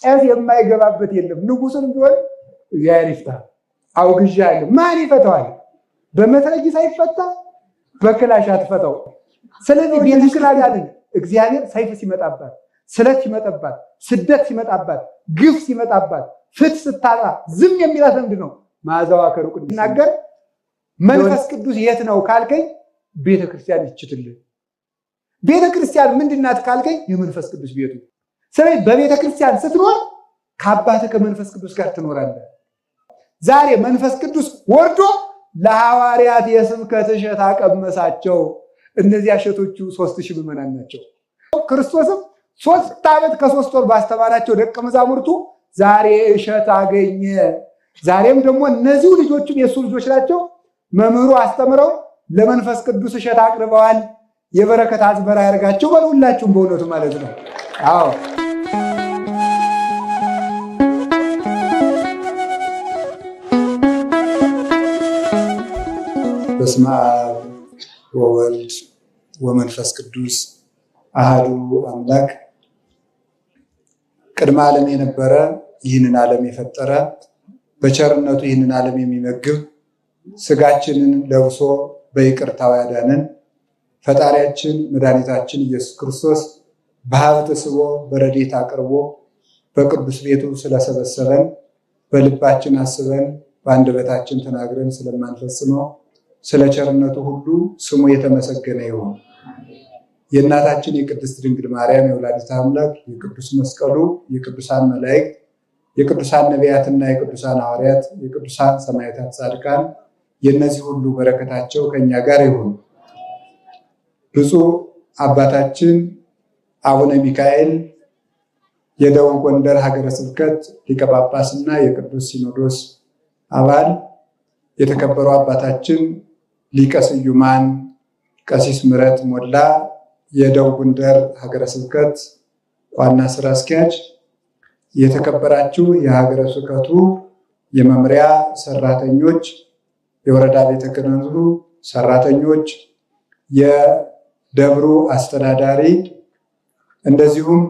ቄስ የማይገባበት የለም። ንጉሱን ቢሆን እግዚአብሔር ይፍታ አውግዣለሁ። ማን ይፈታዋል? በመትረጊስ አይፈታ፣ በክላሽ አትፈታው። ስለዚህ ቤተክርስቲያንን እግዚአብሔር ሰይፍ ሲመጣባት፣ ስለት ሲመጣባት፣ ስደት ሲመጣባት፣ ግፍ ሲመጣባት፣ ፍትህ ስታጣ ዝም የሚላት ምንድን ነው? መዓዛዋ ከሩቅ ሲናገር መንፈስ ቅዱስ የት ነው ካልከኝ ቤተክርስቲያን ይችትልህ። ቤተክርስቲያን ምንድናት ካልከኝ የመንፈስ ቅዱስ ቤቱ። ስለዚህ በቤተክርስቲያን ስትኖር ከአባትህ ከመንፈስ ቅዱስ ጋር ትኖራለህ። ዛሬ መንፈስ ቅዱስ ወርዶ ለሐዋርያት የስብከት እሸት አቀመሳቸው። እነዚያ እሸቶቹ 3000 ምዕመናን ናቸው። ክርስቶስም 3 ዓመት ከ3 ወር ባስተማራቸው ደቀ መዛሙርቱ ዛሬ እሸት አገኘ። ዛሬም ደግሞ እነዚሁ ልጆቹም የእሱ ልጆች ናቸው። መምህሩ አስተምረው ለመንፈስ ቅዱስ እሸት አቅርበዋል። የበረከት አዝመራ ያደርጋቸው በሉላችሁም በእውነቱ ማለት ነው። አዎ። በስመ አብ ወወልድ ወመንፈስ ቅዱስ አሃዱ አምላክ። ቅድመ ዓለም የነበረ፣ ይህንን ዓለም የፈጠረ፣ በቸርነቱ ይህንን ዓለም የሚመግብ፣ ስጋችንን ለብሶ በይቅርታው ያዳነን ፈጣሪያችን መድኃኒታችን ኢየሱስ ክርስቶስ በሀብት ስቦ በረድኤት አቅርቦ በቅዱስ ቤቱ ስለሰበሰበን፣ በልባችን አስበን በአንደበታችን ተናግረን ስለማንፈጽመው ስለ ቸርነቱ ሁሉ ስሙ የተመሰገነ ይሁን። የእናታችን የቅድስት ድንግል ማርያም የወላዲተ አምላክ፣ የቅዱስ መስቀሉ፣ የቅዱሳን መላእክት፣ የቅዱሳን ነቢያትና የቅዱሳን ሐዋርያት፣ የቅዱሳን ሰማዕታት፣ ጻድቃን የእነዚህ ሁሉ በረከታቸው ከኛ ጋር ይሁን። ብፁዕ አባታችን አቡነ ሚካኤል የደቡብ ጎንደር ሀገረ ስብከት ሊቀ ጳጳስና የቅዱስ ሲኖዶስ አባል፣ የተከበሩ አባታችን ሊቀ ስዩማን ቀሲስ ምረት ሞላ የደቡብ ጎንደር ሀገረ ስብከት ዋና ስራ አስኪያጅ፣ የተከበራችሁ የሀገረ ስብከቱ የመምሪያ ሰራተኞች፣ የወረዳ ቤተ ክህነቱ ሰራተኞች፣ የደብሩ አስተዳዳሪ፣ እንደዚሁም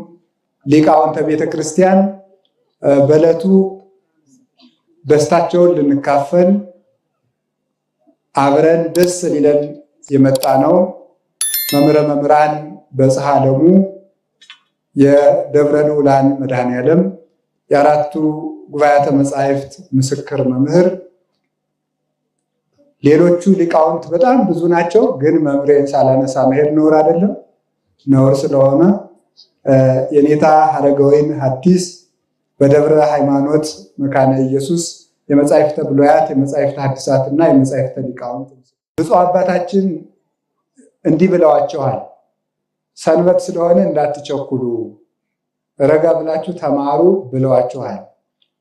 ሊቃውንተ ቤተ ክርስቲያን፣ በዕለቱ ደስታቸውን ልንካፈል አብረን ደስ ሊለን የመጣ ነው። መምህረ መምህራን በጽሐ ዓለሙ የደብረ ልዑላን መድኃኔዓለም የአራቱ ጉባኤያተ መጻሕፍት ምስክር መምህር፣ ሌሎቹ ሊቃውንት በጣም ብዙ ናቸው። ግን መምህሬን ሳላነሳ መሄድ ነውር አይደለም፣ ነውር ስለሆነ የኔታ ሀረገወይን ሐዲስ በደብረ ሃይማኖት መካነ ኢየሱስ የመጻሕፍተ ብሉያት፣ የመጻሕፍተ ሐዲሳት እና የመጻሕፍተ ሊቃውንት ብፁዕ አባታችን እንዲህ ብለዋቸዋል። ሰንበት ስለሆነ እንዳትቸኩሉ፣ ረጋ ብላችሁ ተማሩ ብለዋችኋል።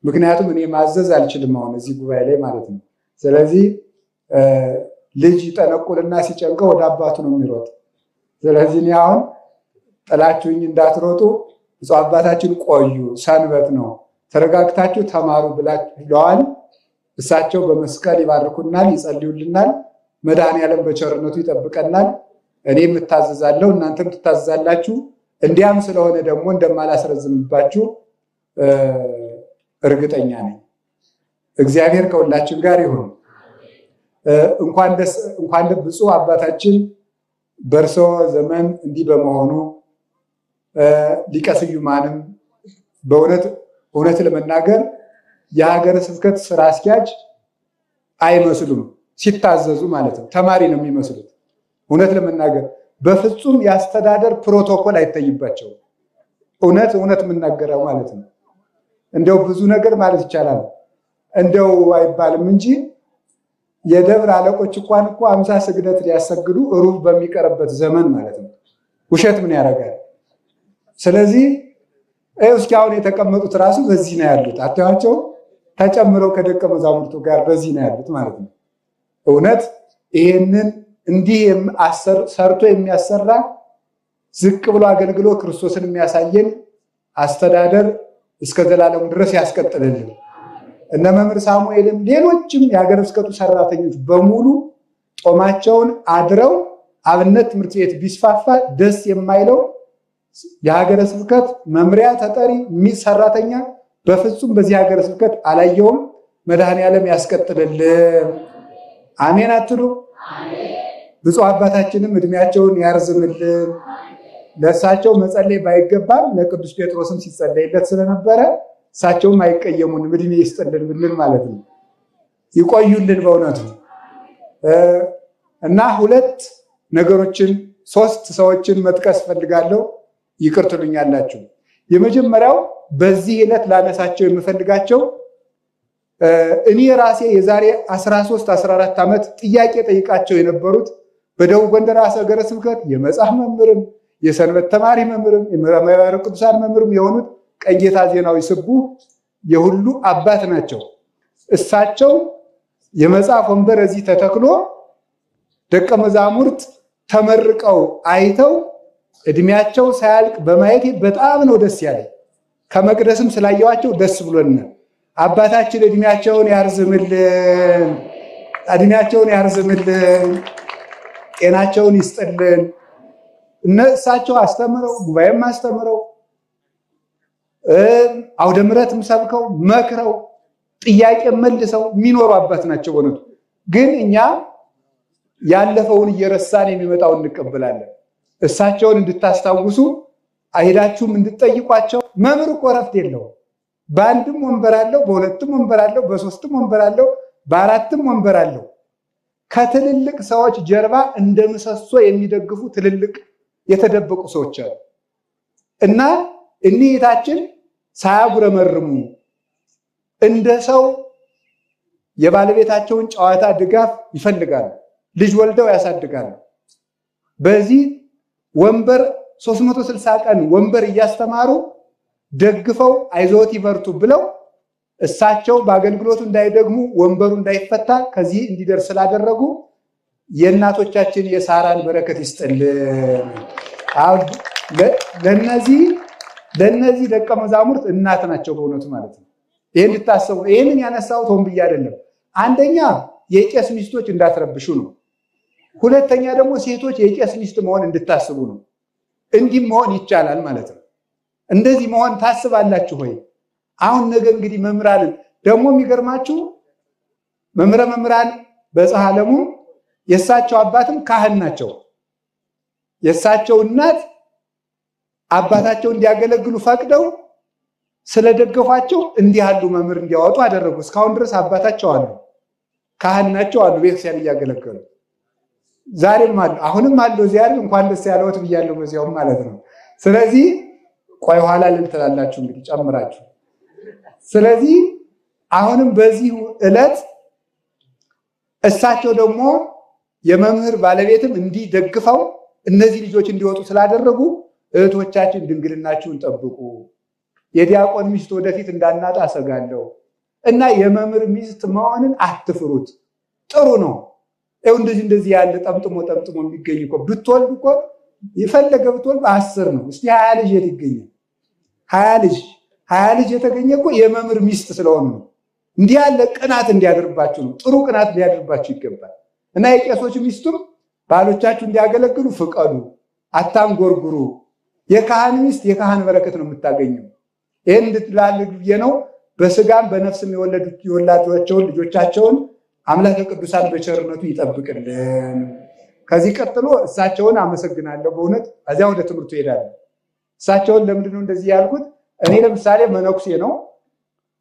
ምክንያቱም እኔ ማዘዝ አልችልም አሁን እዚህ ጉባኤ ላይ ማለት ነው። ስለዚህ ልጅ ይጠነቁልና ሲጨንቀው ወደ አባቱ ነው የሚሮጥ። ስለዚህ እኔ አሁን ጥላችሁኝ እንዳትሮጡ ብፁዕ አባታችን ቆዩ፣ ሰንበት ነው፣ ተረጋግታችሁ ተማሩ ብለዋል። እሳቸው በመስቀል ይባርኩናል፣ ይጸልዩልናል። መድኃኔዓለም በቸርነቱ ይጠብቀናል። እኔም እታዘዛለሁ፣ እናንተም ትታዘዛላችሁ። እንዲያም ስለሆነ ደግሞ እንደማላስረዝምባችሁ እርግጠኛ ነኝ። እግዚአብሔር ከሁላችን ጋር ይሁን። እንኳን ብፁዕ አባታችን በእርስዎ ዘመን እንዲህ በመሆኑ፣ ሊቀ ስዩማንም በእውነት እውነት ለመናገር የሀገረ ስብከት ስራ አስኪያጅ አይመስሉም፣ ሲታዘዙ ማለት ነው። ተማሪ ነው የሚመስሉት። እውነት ለመናገር በፍጹም የአስተዳደር ፕሮቶኮል አይታይባቸውም። እውነት እውነት የምናገረው ማለት ነው። እንደው ብዙ ነገር ማለት ይቻላል፣ እንደው አይባልም እንጂ የደብር አለቆች እንኳን እኮ 50 ስግደት ሊያሰግዱ ሩብ በሚቀርበት ዘመን ማለት ነው። ውሸት ምን ያደርጋል? ስለዚህ እስኪ አሁን የተቀመጡት ራሱ በዚህ ነው ያሉት። አታያቸው? ተጨምረው ከደቀ መዛሙርቱ ጋር በዚህ ነው ያሉት ማለት ነው። እውነት ይሄንን እንዲህ ሰርቶ የሚያሰራ፣ ዝቅ ብሎ አገልግሎ ክርስቶስን የሚያሳየን አስተዳደር እስከ ዘላለሙ ድረስ ያስቀጥልልን። እነ መምህር ሳሙኤልም ሌሎችም የሀገረ ስብከቱ ሰራተኞች በሙሉ ጦማቸውን አድረው አብነት ትምህርት ቤት ቢስፋፋ ደስ የማይለው የሀገረ ስብከት መምሪያ ተጠሪ ሰራተኛ በፍጹም በዚህ ሀገረ ስብከት አላየውም። መድኃኔዓለም ያስቀጥልልን። አሜን አትሉ? ብፁዕ አባታችንም እድሜያቸውን ያርዝምልን። ለእሳቸው መጸለይ ባይገባም ለቅዱስ ጴጥሮስም ሲጸለይለት ስለነበረ እሳቸውም አይቀየሙንም። እድሜ ይስጥልን ብንል ማለት ነው። ይቆዩልን በእውነቱ። እና ሁለት ነገሮችን ሶስት ሰዎችን መጥቀስ ፈልጋለሁ፣ ይቅር ትሉኛላችሁ። የመጀመሪያው በዚህ ዕለት ላነሳቸው የምፈልጋቸው እኔ ራሴ የዛሬ 13 14 ዓመት ጥያቄ ጠይቃቸው የነበሩት በደቡብ ጎንደር ሀገረ ስብከት የመጽሐፍ መምህርም የሰንበት ተማሪ መምህርም የማኅበረ ቅዱሳን መምህርም የሆኑት ቀኝጌታ ዜናዊ ስቡህ የሁሉ አባት ናቸው። እሳቸው የመጽሐፍ ወንበር እዚህ ተተክሎ ደቀ መዛሙርት ተመርቀው አይተው እድሜያቸው ሳያልቅ በማየቴ በጣም ነው ደስ ያለኝ። ከመቅደስም ስላየዋቸው ደስ ብሎናል። አባታችን እድሜያቸውን ያርዝምልን፣ እድሜያቸውን ያርዝምልን፣ ጤናቸውን ይስጥልን። እነሳቸው አስተምረው ጉባኤም አስተምረው አውደ ምሕረትም ሰብከው መክረው ጥያቄ መልሰው የሚኖሩ አባት ናቸው። በእውነቱ ግን እኛ ያለፈውን እየረሳን የሚመጣውን እንቀበላለን። እሳቸውን እንድታስታውሱ አይሄዳችሁም እንድትጠይቋቸው። መምህር እኮ እረፍት የለውም። በአንድም ወንበር አለው፣ በሁለትም ወንበር አለው፣ በሶስትም ወንበር አለው፣ በአራትም ወንበር አለው። ከትልልቅ ሰዎች ጀርባ እንደ ምሰሶ የሚደግፉ ትልልቅ የተደበቁ ሰዎች አሉ እና እኒህታችን ሳያጉረመርሙ እንደ ሰው የባለቤታቸውን ጨዋታ ድጋፍ ይፈልጋሉ። ልጅ ወልደው ያሳድጋሉ። በዚህ ወንበር 360 ቀን ወንበር እያስተማሩ ደግፈው አይዞት ይበርቱ ብለው እሳቸው በአገልግሎቱ እንዳይደግሙ ወንበሩ እንዳይፈታ ከዚህ እንዲደርስ ስላደረጉ የእናቶቻችን የሳራን በረከት ይስጥልን። ለነዚህ ደቀ መዛሙርት እናት ናቸው በእውነቱ ማለት ነው። ይህን እንድታስቡ ይህንን ያነሳሁት ሆን ብዬ አይደለም። አንደኛ የቄስ ሚስቶች እንዳትረብሹ ነው። ሁለተኛ ደግሞ ሴቶች የቄስ ሚስት መሆን እንድታስቡ ነው። እንዲህ መሆን ይቻላል ማለት ነው። እንደዚህ መሆን ታስባላችሁ ወይ? አሁን ነገ እንግዲህ መምህራንን ደግሞ የሚገርማችሁ መምህረ መምህራን በጽሐ ዓለሙ የእሳቸው አባትም ካህን ናቸው። የእሳቸው እናት አባታቸው እንዲያገለግሉ ፈቅደው ስለደገፏቸው እንዲህ ያሉ መምህር እንዲያወጡ አደረጉ። እስካሁን ድረስ አባታቸው አሉ፣ ካህን ናቸው አሉ፣ ቤተክርስቲያን እያገለገሉ ዛሬም አሉ፣ አሁንም አሉ። እዚያ እንኳን ደስ ያለዎት ብያለሁ፣ በዚያውም ማለት ነው። ስለዚህ ቆይ ኋላ ልል ትላላችሁ እንግዲህ ጨምራችሁ። ስለዚህ አሁንም በዚህ ዕለት እሳቸው ደግሞ የመምህር ባለቤትም እንዲደግፈው እነዚህ ልጆች እንዲወጡ ስላደረጉ እህቶቻችን ድንግልናችሁን ጠብቁ፣ የዲያቆን ሚስት ወደፊት እንዳናጣ አሰጋለሁ እና የመምህር ሚስት መሆንን አትፍሩት፣ ጥሩ ነው። ይኸው እንደዚህ እንደዚህ ያለ ጠምጥሞ ጠምጥሞ የሚገኝ እኮ ብትወልድ እኮ የፈለገ ብትወልድ 10 ነው። እስቲ 20 ልጅ የት ይገኛል? 20 ልጅ የተገኘ እኮ የመምህር ሚስት ስለሆኑ ነው። እንዲህ ያለ ቅናት እንዲያደርባችሁ ነው። ጥሩ ቅናት እንዲያደርባችሁ ይገባል። እና የቄሶች ሚስቱም ባሎቻችሁ እንዲያገለግሉ ፍቀዱ፣ አታንጎርጉሩ። የካህን ሚስት የካህን በረከት ነው የምታገኘው። ይህን እንድትላልግ ብዬ ነው። በስጋም በነፍስም የወለዷቸውን ልጆቻቸውን አምላከ ቅዱሳን በቸርነቱ ይጠብቅልን። ከዚህ ቀጥሎ እሳቸውን አመሰግናለሁ በእውነት። ከዚያ ወደ ትምህርቱ እሄዳለሁ። እሳቸውን ለምንድነው እንደዚህ ያልኩት? እኔ ለምሳሌ መነኩሴ ነው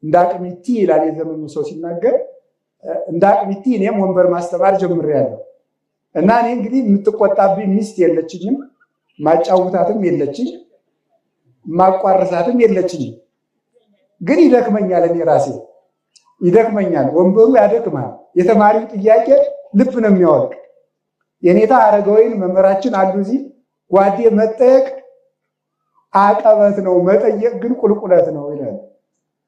እንደ አቅሚቲ ይላል የዘመኑ ሰው ሲናገር፣ እንደ አቅሚቲ እኔም ወንበር ማስተማር ጀምሬያለሁ። እና እኔ እንግዲህ የምትቆጣብኝ ሚስት የለችኝም፣ ማጫውታትም የለችኝ፣ ማቋረሳትም የለችኝም። ግን ይደክመኛል፣ እኔ ራሴ ይደክመኛል፣ ወንበሩ ያደክማል። የተማሪው ጥያቄ ልብ ነው የሚያወልቅ። የኔታ አረጋዊን መምህራችን አሉ እዚህ ጓዴ መጠየቅ አቀበት ነው፣ መጠየቅ ግን ቁልቁለት ነው ይላል።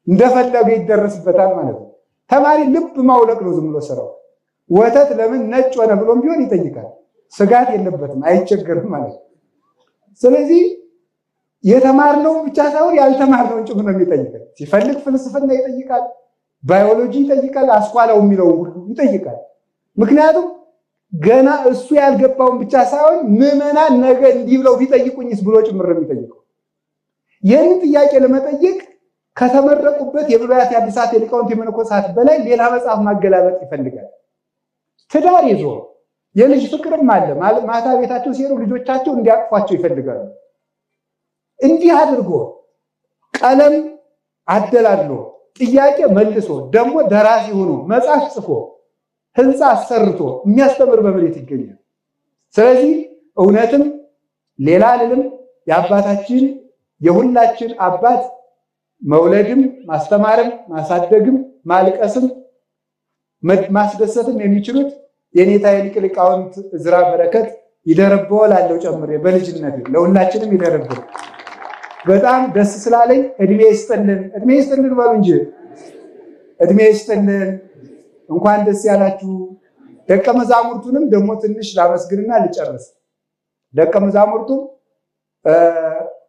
እንደፈለገ ይደረስበታል ማለት ነው። ተማሪ ልብ ማውለቅ ነው ዝም ብሎ ስራው። ወተት ለምን ነጭ ሆነ ብሎም ቢሆን ይጠይቃል። ስጋት የለበትም፣ አይቸገርም ማለት ነው። ስለዚህ የተማርነውን ብቻ ሳይሆን ያልተማርነውን ጭምር ነው የሚጠይቀን። ሲፈልግ ፍልስፍና ይጠይቃል፣ ባዮሎጂ ይጠይቃል፣ አስኳላው የሚለውን ሁሉ ይጠይቃል። ምክንያቱም ገና እሱ ያልገባውን ብቻ ሳይሆን ምዕመናን ነገ እንዲህ ብለው ቢጠይቁኝስ ብሎ ጭምር ነው የሚጠይቀው። ይህንን ጥያቄ ለመጠየቅ ከተመረቁበት የብሉያት የሐዲሳት የሊቃውንት የመነኮሳት በላይ ሌላ መጽሐፍ ማገላበጥ ይፈልጋል። ትዳር ይዞ የልጅ ፍቅርም አለ። ማታ ቤታቸው ሲሄዱ ልጆቻቸው እንዲያቅፏቸው ይፈልጋሉ። እንዲህ አድርጎ ቀለም አደላድሎ ጥያቄ መልሶ ደግሞ ደራሲ ሆኖ መጽሐፍ ጽፎ ህንፃ አሰርቶ የሚያስተምር በመሬት ይገኛል። ስለዚህ እውነትም ሌላ አልልም፣ የአባታችን የሁላችን አባት መውለድም ማስተማርም ማሳደግም ማልቀስም ማስደሰትም የሚችሉት የኔታ የሊቀ ሊቃውንት ዕዝራ በረከት ይደርበው ላለው ጨምሬ በልጅነት ለሁላችንም ይደርበው። በጣም ደስ ስላለኝ እድሜ ይስጥልን፣ እድሜ ይስጥልን በሉ እንጂ እድሜ ይስጥልን። እንኳን ደስ ያላችሁ። ደቀ መዛሙርቱንም ደግሞ ትንሽ ላመስግንና ልጨርስ። ደቀ መዛሙርቱም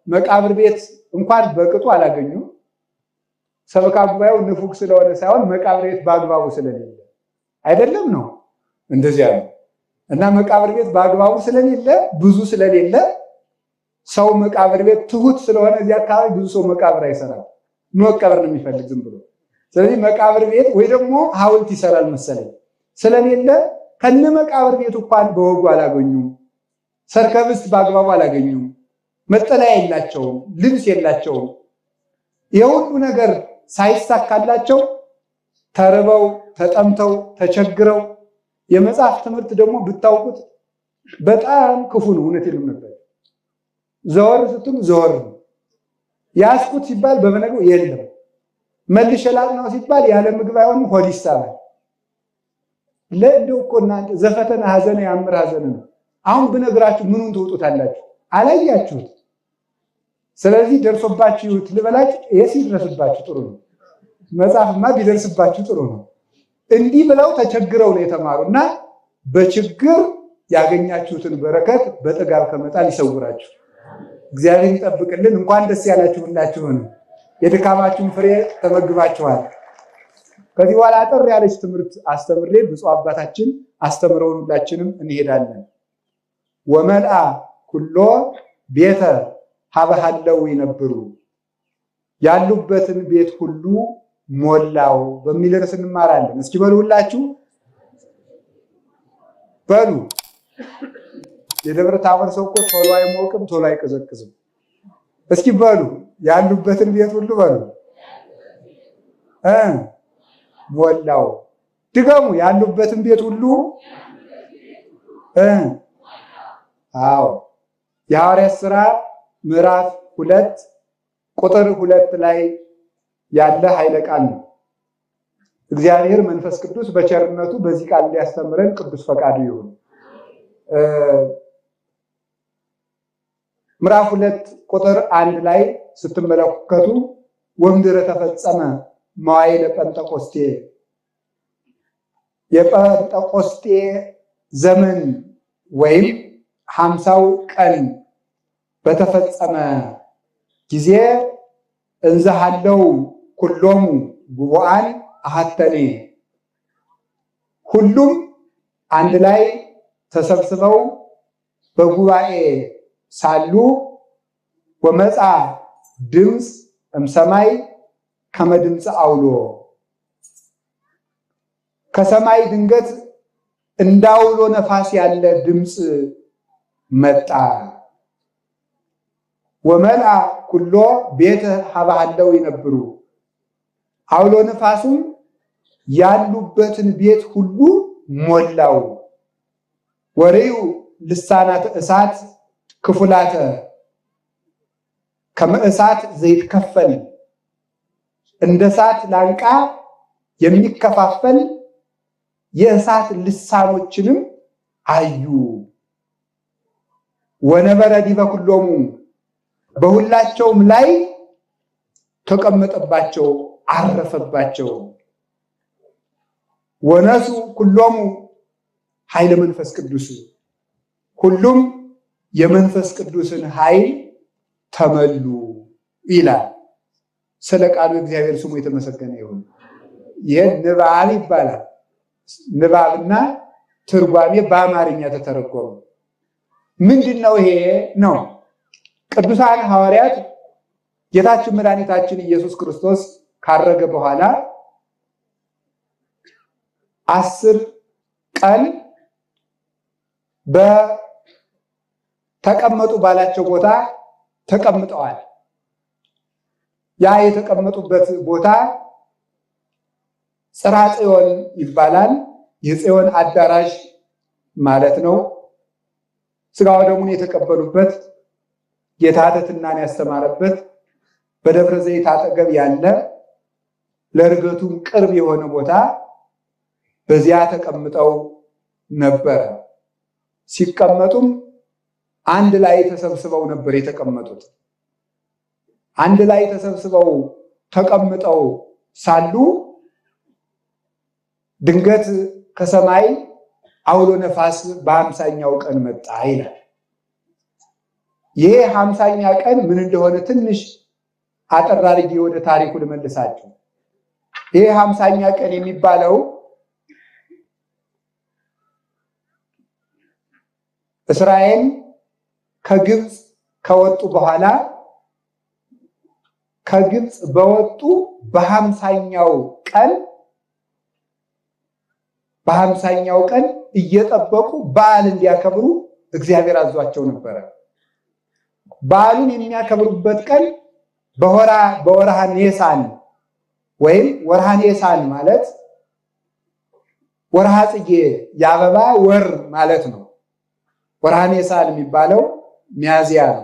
መቃብር ቤት እንኳን በቅጡ አላገኙም። ሰበካ ጉባኤው ንፉግ ስለሆነ ሳይሆን መቃብር ቤት በአግባቡ ስለሌለ አይደለም ነው እንደዚያ ነው። እና መቃብር ቤት በአግባቡ ስለሌለ ብዙ ስለሌለ ሰው መቃብር ቤት ትሁት ስለሆነ እዚህ አካባቢ ብዙ ሰው መቃብር አይሰራም። መቀበር ነው የሚፈልግ ዝም ብሎ። ስለዚህ መቃብር ቤት ወይ ደግሞ ሐውልት ይሰራል መሰለኝ ስለሌለ ከነ መቃብር ቤቱ እንኳን በወጉ አላገኙም። ሰርከብስት በአግባቡ አላገኙም። መጠለያ የላቸውም፣ ልብስ የላቸውም። የሁሉ ነገር ሳይሳካላቸው ተርበው ተጠምተው ተቸግረው የመጽሐፍ ትምህርት ደግሞ ብታውቁት በጣም ክፉ ነው። እውነት የለም ነበር። ዘወር ስትሉ ዘወር ነው። ያስኩት ሲባል በበነገው የለም። መልሼ ላጥናው ሲባል ያለ ምግብ አይሆንም፣ ሆድ ይሳባል። ለእንደው እኮ እናንተ ዘፈተነ ሐዘነ ያምር ሐዘነ ነው። አሁን ብነግራችሁ ምኑን ትውጡታላችሁ? አላያችሁት። ስለዚህ ደርሶባችሁት ልበላችሁ። ይሄ ሲደርስባችሁ ጥሩ ነው። መጽሐፍማ ቢደርስባችሁ ጥሩ ነው። እንዲህ ብለው ተቸግረው ነው የተማሩ እና በችግር ያገኛችሁትን በረከት በጥጋብ ከመጣል ይሰውራችሁ፣ እግዚአብሔር ይጠብቅልን። እንኳን ደስ ያላችሁ ሁላችሁን፣ የድካማችሁን ፍሬ ተመግባችኋል። ከዚህ በኋላ አጠር ያለች ትምህርት አስተምሬ ብፁዕ አባታችን አስተምረውን ሁላችንም እንሄዳለን። ወመልአ ኩሎ ቤተ ሀበሃለው ይነብሩ፣ ያሉበትን ቤት ሁሉ ሞላው በሚል ርዕስ እንማራለን። እስኪ በሉ ሁላችሁ በሉ። የደብረ ታቦር ሰው እኮ ቶሎ አይሞቅም፣ ቶሎ አይቀዘቅዝም። እስኪ በሉ ያሉበትን ቤት ሁሉ በሉ ሞላው። ድገሙ፣ ያሉበትን ቤት ሁሉ። አዎ፣ የሐዋርያት ሥራ ምዕራፍ 2 ቁጥር 2 ላይ ያለ ኃይለ ቃል ነው። እግዚአብሔር መንፈስ ቅዱስ በቸርነቱ በዚህ ቃል እንዲያስተምረን ቅዱስ ፈቃዱ ይሁን። ምዕራፍ 2 ቁጥር 1 ላይ ስትመለከቱ ወምድረ ተፈጸመ መዋዕለ ጴንጠቆስቴ፣ የጴንጠቆስጤ ዘመን ወይም 50ው ቀን በተፈጸመ ጊዜ እንዘሃለው ኩሎሙ ጉቡአን አሐተኔ፣ ሁሉም አንድ ላይ ተሰብስበው በጉባኤ ሳሉ ወመፃ ድምፅ እምሰማይ ከመ ድምፅ አውሎ፣ ከሰማይ ድንገት እንዳውሎ ነፋስ ያለ ድምፅ መጣ። ወመልአ ኩሎ ቤተ ሀበሃለው ይነብሩ፣ አውሎ ነፋሱም ያሉበትን ቤት ሁሉ ሞላው። ወሬዩ ልሳናተ እሳት ክፉላተ ከመ እሳት ዘይትከፈል፣ እንደ እሳት ላንቃ የሚከፋፈል የእሳት ልሳኖችንም አዩ። ወነበረ ዲበ ኩሎሙ፣ በሁላቸውም ላይ ተቀመጠባቸው፣ አረፈባቸው። ወነሱ ኩሎሙ ኃይለ መንፈስ ቅዱስ፣ ሁሉም የመንፈስ ቅዱስን ኃይል ተመሉ ይላል። ስለ ቃሉ እግዚአብሔር ስሙ የተመሰገነ ይሁን። ይህ ንባብ ይባላል። ንባብና ትርጓሜ በአማርኛ ተተረጎመ። ምንድን ነው ይሄ ነው? ቅዱሳን ሐዋርያት ጌታችን መድኃኒታችን ኢየሱስ ክርስቶስ ካረገ በኋላ 10 ቀን በተቀመጡ ባላቸው ቦታ ተቀምጠዋል። ያ የተቀመጡበት ቦታ ጽርሐ ጽዮን ይባላል። የጽዮን አዳራሽ ማለት ነው። ሥጋ ወደሙን የተቀበሉበት፣ ጌታ ትሕትናን ያስተማረበት፣ በደብረ ዘይት አጠገብ ያለ ለዕርገቱም ቅርብ የሆነ ቦታ በዚያ ተቀምጠው ነበረ። ሲቀመጡም አንድ ላይ ተሰብስበው ነበር የተቀመጡት። አንድ ላይ ተሰብስበው ተቀምጠው ሳሉ ድንገት ከሰማይ አውሎ ነፋስ በ50ኛው ቀን መጣ ይላል። ይሄ 50ኛ ቀን ምን እንደሆነ ትንሽ አጠር አድርጌ ወደ ታሪኩ ልመልሳችሁ። ይሄ 50ኛ ቀን የሚባለው እስራኤል ከግብፅ ከወጡ በኋላ ከግብፅ በወጡ በ50ኛው ቀን በ50ኛው ቀን እየጠበቁ በዓል እንዲያከብሩ እግዚአብሔር አዟቸው ነበረ። በዓሉን የሚያከብሩበት ቀን በወርሃ ኔሳን ወይም ወርሃ ኔሳን ማለት ወርሃ ጽጌ የአበባ ወር ማለት ነው። ወርሃ ኔሳን የሚባለው ሚያዝያ ነው።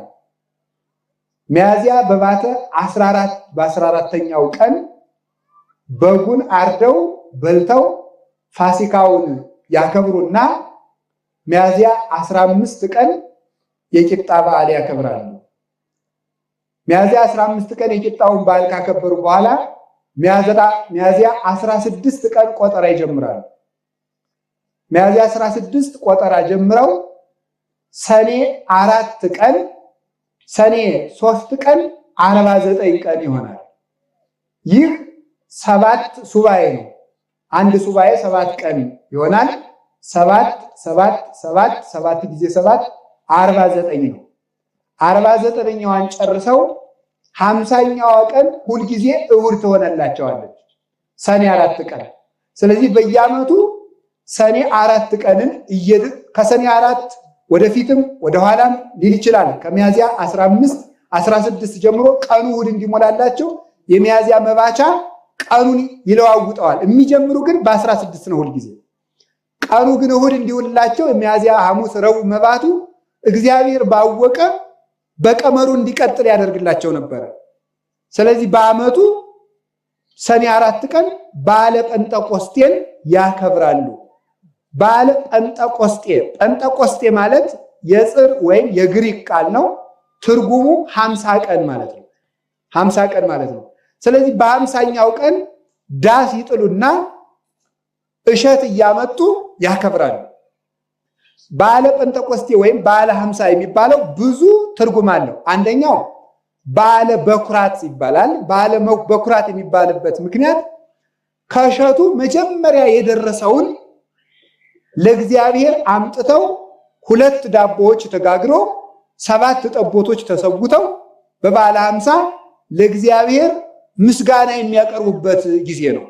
ሚያዝያ በባተ 14 በ14ኛው ቀን በጉን አርደው በልተው ፋሲካውን ያከብሩና ሚያዝያ 15 ቀን የቂጣ በዓል ያከብራሉ። ሚያዝያ 15 ቀን የቂጣውን በዓል ካከበሩ በኋላ ሚያዝያ 16 ቀን ቆጠራ ይጀምራሉ። ሚያዝያ 16 ቆጠራ ጀምረው ሰኔ 4 ቀን ሰኔ 3 ቀን 49 ቀን ይሆናል። ይህ 7 ሱባኤ ነው። አንድ ሱባኤ 7 ቀን ይሆናል። 7 7 7 7 ጊዜ 7 49 ነው። 49ኛዋን ጨርሰው 50ኛዋ ቀን ሁልጊዜ እሑድ ትሆነላቸዋለች፣ ሰኔ 4 ቀን። ስለዚህ በየዓመቱ ሰኔ 4 ቀንን ከሰኔ 4 ወደፊትም ወደኋላም ሊል ይችላል። ከሚያዝያ 15 16 ጀምሮ ቀኑ እሑድ እንዲሞላላቸው የሚያዝያ መባቻ ቀኑን ይለዋውጠዋል። የሚጀምሩ ግን በ16 ነው ሁልጊዜ። ቀኑ ግን እሑድ እንዲውልላቸው የሚያዝያ ሐሙስ፣ ረቡዕ መባቱ እግዚአብሔር ባወቀ በቀመሩ እንዲቀጥል ያደርግላቸው ነበረ። ስለዚህ በዓመቱ ሰኔ 4 ቀን በዓለ ጴንጠቆስጤን ያከብራሉ። በዓለ ጴንጠቆስጤ፣ ጴንጠቆስጤ ማለት የጽር ወይም የግሪክ ቃል ነው። ትርጉሙ 50 ቀን ማለት ነው። 50 ቀን ማለት ነው። ስለዚህ በ50ኛው ቀን ዳስ ይጥሉና እሸት እያመጡ ያከብራሉ። በዓለ ጴንጠቆስጤ ወይም በዓለ 50 የሚባለው ብዙ ትርጉም አለው። አንደኛው በዓለ በኩራት ይባላል። በዓለ በኩራት የሚባልበት ምክንያት ከእሸቱ መጀመሪያ የደረሰውን ለእግዚአብሔር አምጥተው 2 ዳቦዎች ተጋግሮ 7 ጠቦቶች ተሰውተው በበዓለ 50 ለእግዚአብሔር ምስጋና የሚያቀርቡበት ጊዜ ነው።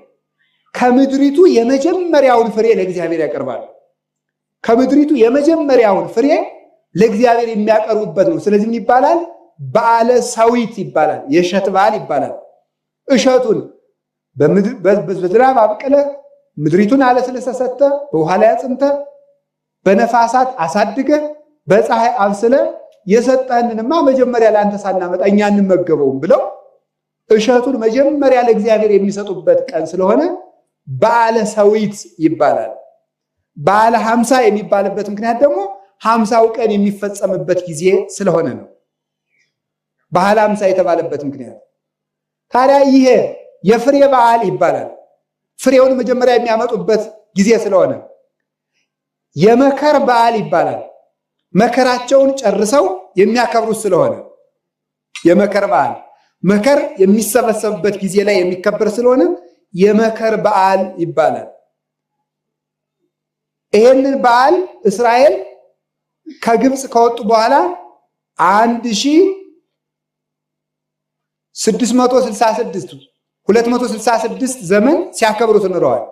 ከምድሪቱ የመጀመሪያውን ፍሬ ለእግዚአብሔር ያቀርባሉ። ከምድሪቱ የመጀመሪያውን ፍሬ ለእግዚአብሔር የሚያቀርቡበት ነው። ስለዚህ ምን ይባላል? በዓለ ሰዊት ይባላል። የእሸት በዓል ይባላል። እሸቱን በዝናብ አብቅለ ምድሪቱን አለስልሰህ ሰጥተህ በውሃ ላይ አጽንተህ በነፋሳት አሳድገህ በፀሐይ አብስለህ የሰጠህንንማ መጀመሪያ ለአንተ ሳናመጣ እኛ እንመገበውም ብለው እሸቱን መጀመሪያ ለእግዚአብሔር የሚሰጡበት ቀን ስለሆነ በዓለ ሰዊት ይባላል። በዓለ 50 የሚባልበት ምክንያት ደግሞ 50ው ቀን የሚፈጸምበት ጊዜ ስለሆነ ነው። በዓለ 50 የተባለበት ምክንያት ታዲያ ይሄ የፍሬ በዓል ይባላል። ፍሬውን መጀመሪያ የሚያመጡበት ጊዜ ስለሆነ የመከር በዓል ይባላል። መከራቸውን ጨርሰው የሚያከብሩት ስለሆነ የመከር በዓል፣ መከር የሚሰበሰብበት ጊዜ ላይ የሚከበር ስለሆነ የመከር በዓል ይባላል። ይሄንን በዓል እስራኤል ከግብፅ ከወጡ በኋላ 666 266 ዘመን ሲያከብሩት ኖረዋል።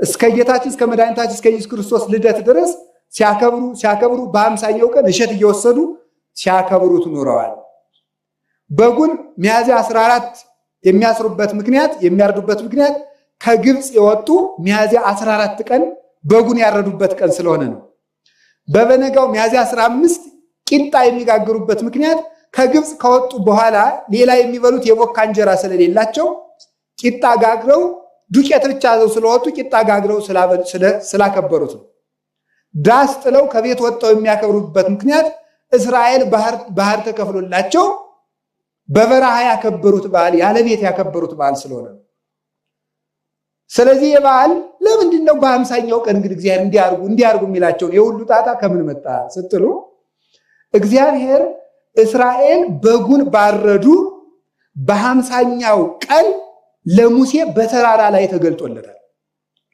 እስከ ጌታችን እስከ መድኃኒታችን እስከ ኢየሱስ ክርስቶስ ልደት ድረስ ሲያከብሩ ሲያከብሩ በ50ኛው ቀን እሸት እየወሰዱ ሲያከብሩት ኖረዋል። በጉን ሚያዝያ 14 የሚያስሩበት ምክንያት፣ የሚያርዱበት ምክንያት ከግብፅ የወጡ ሚያዝያ 14 ቀን በጉን ያረዱበት ቀን ስለሆነ ነው። በበነጋው ሚያዝያ 15 ቂጣ የሚጋግሩበት ምክንያት ከግብፅ ከወጡ በኋላ ሌላ የሚበሉት የቦካ እንጀራ ስለሌላቸው ቂጣ ጋግረው፣ ዱቄት ብቻ ይዘው ስለወጡ ቂጣ ጋግረው ስላከበሩት ነው። ዳስ ጥለው ከቤት ወጥተው የሚያከብሩበት ምክንያት እስራኤል ባህር ተከፍሎላቸው በበረሃ ያከበሩት በዓል፣ ያለ ቤት ያከበሩት በዓል ስለሆነ ነው። ስለዚህ የበዓል ለምንድን ነው በ50ኛው ቀን እንግዲህ እግዚአብሔር እንዲያርጉ እንዲያርጉ የሚላቸውን የሁሉ ጣጣ ከምን መጣ ስትሉ፣ እግዚአብሔር እስራኤል በጉን ባረዱ በ50ኛው ቀን ለሙሴ በተራራ ላይ ተገልጦለታል።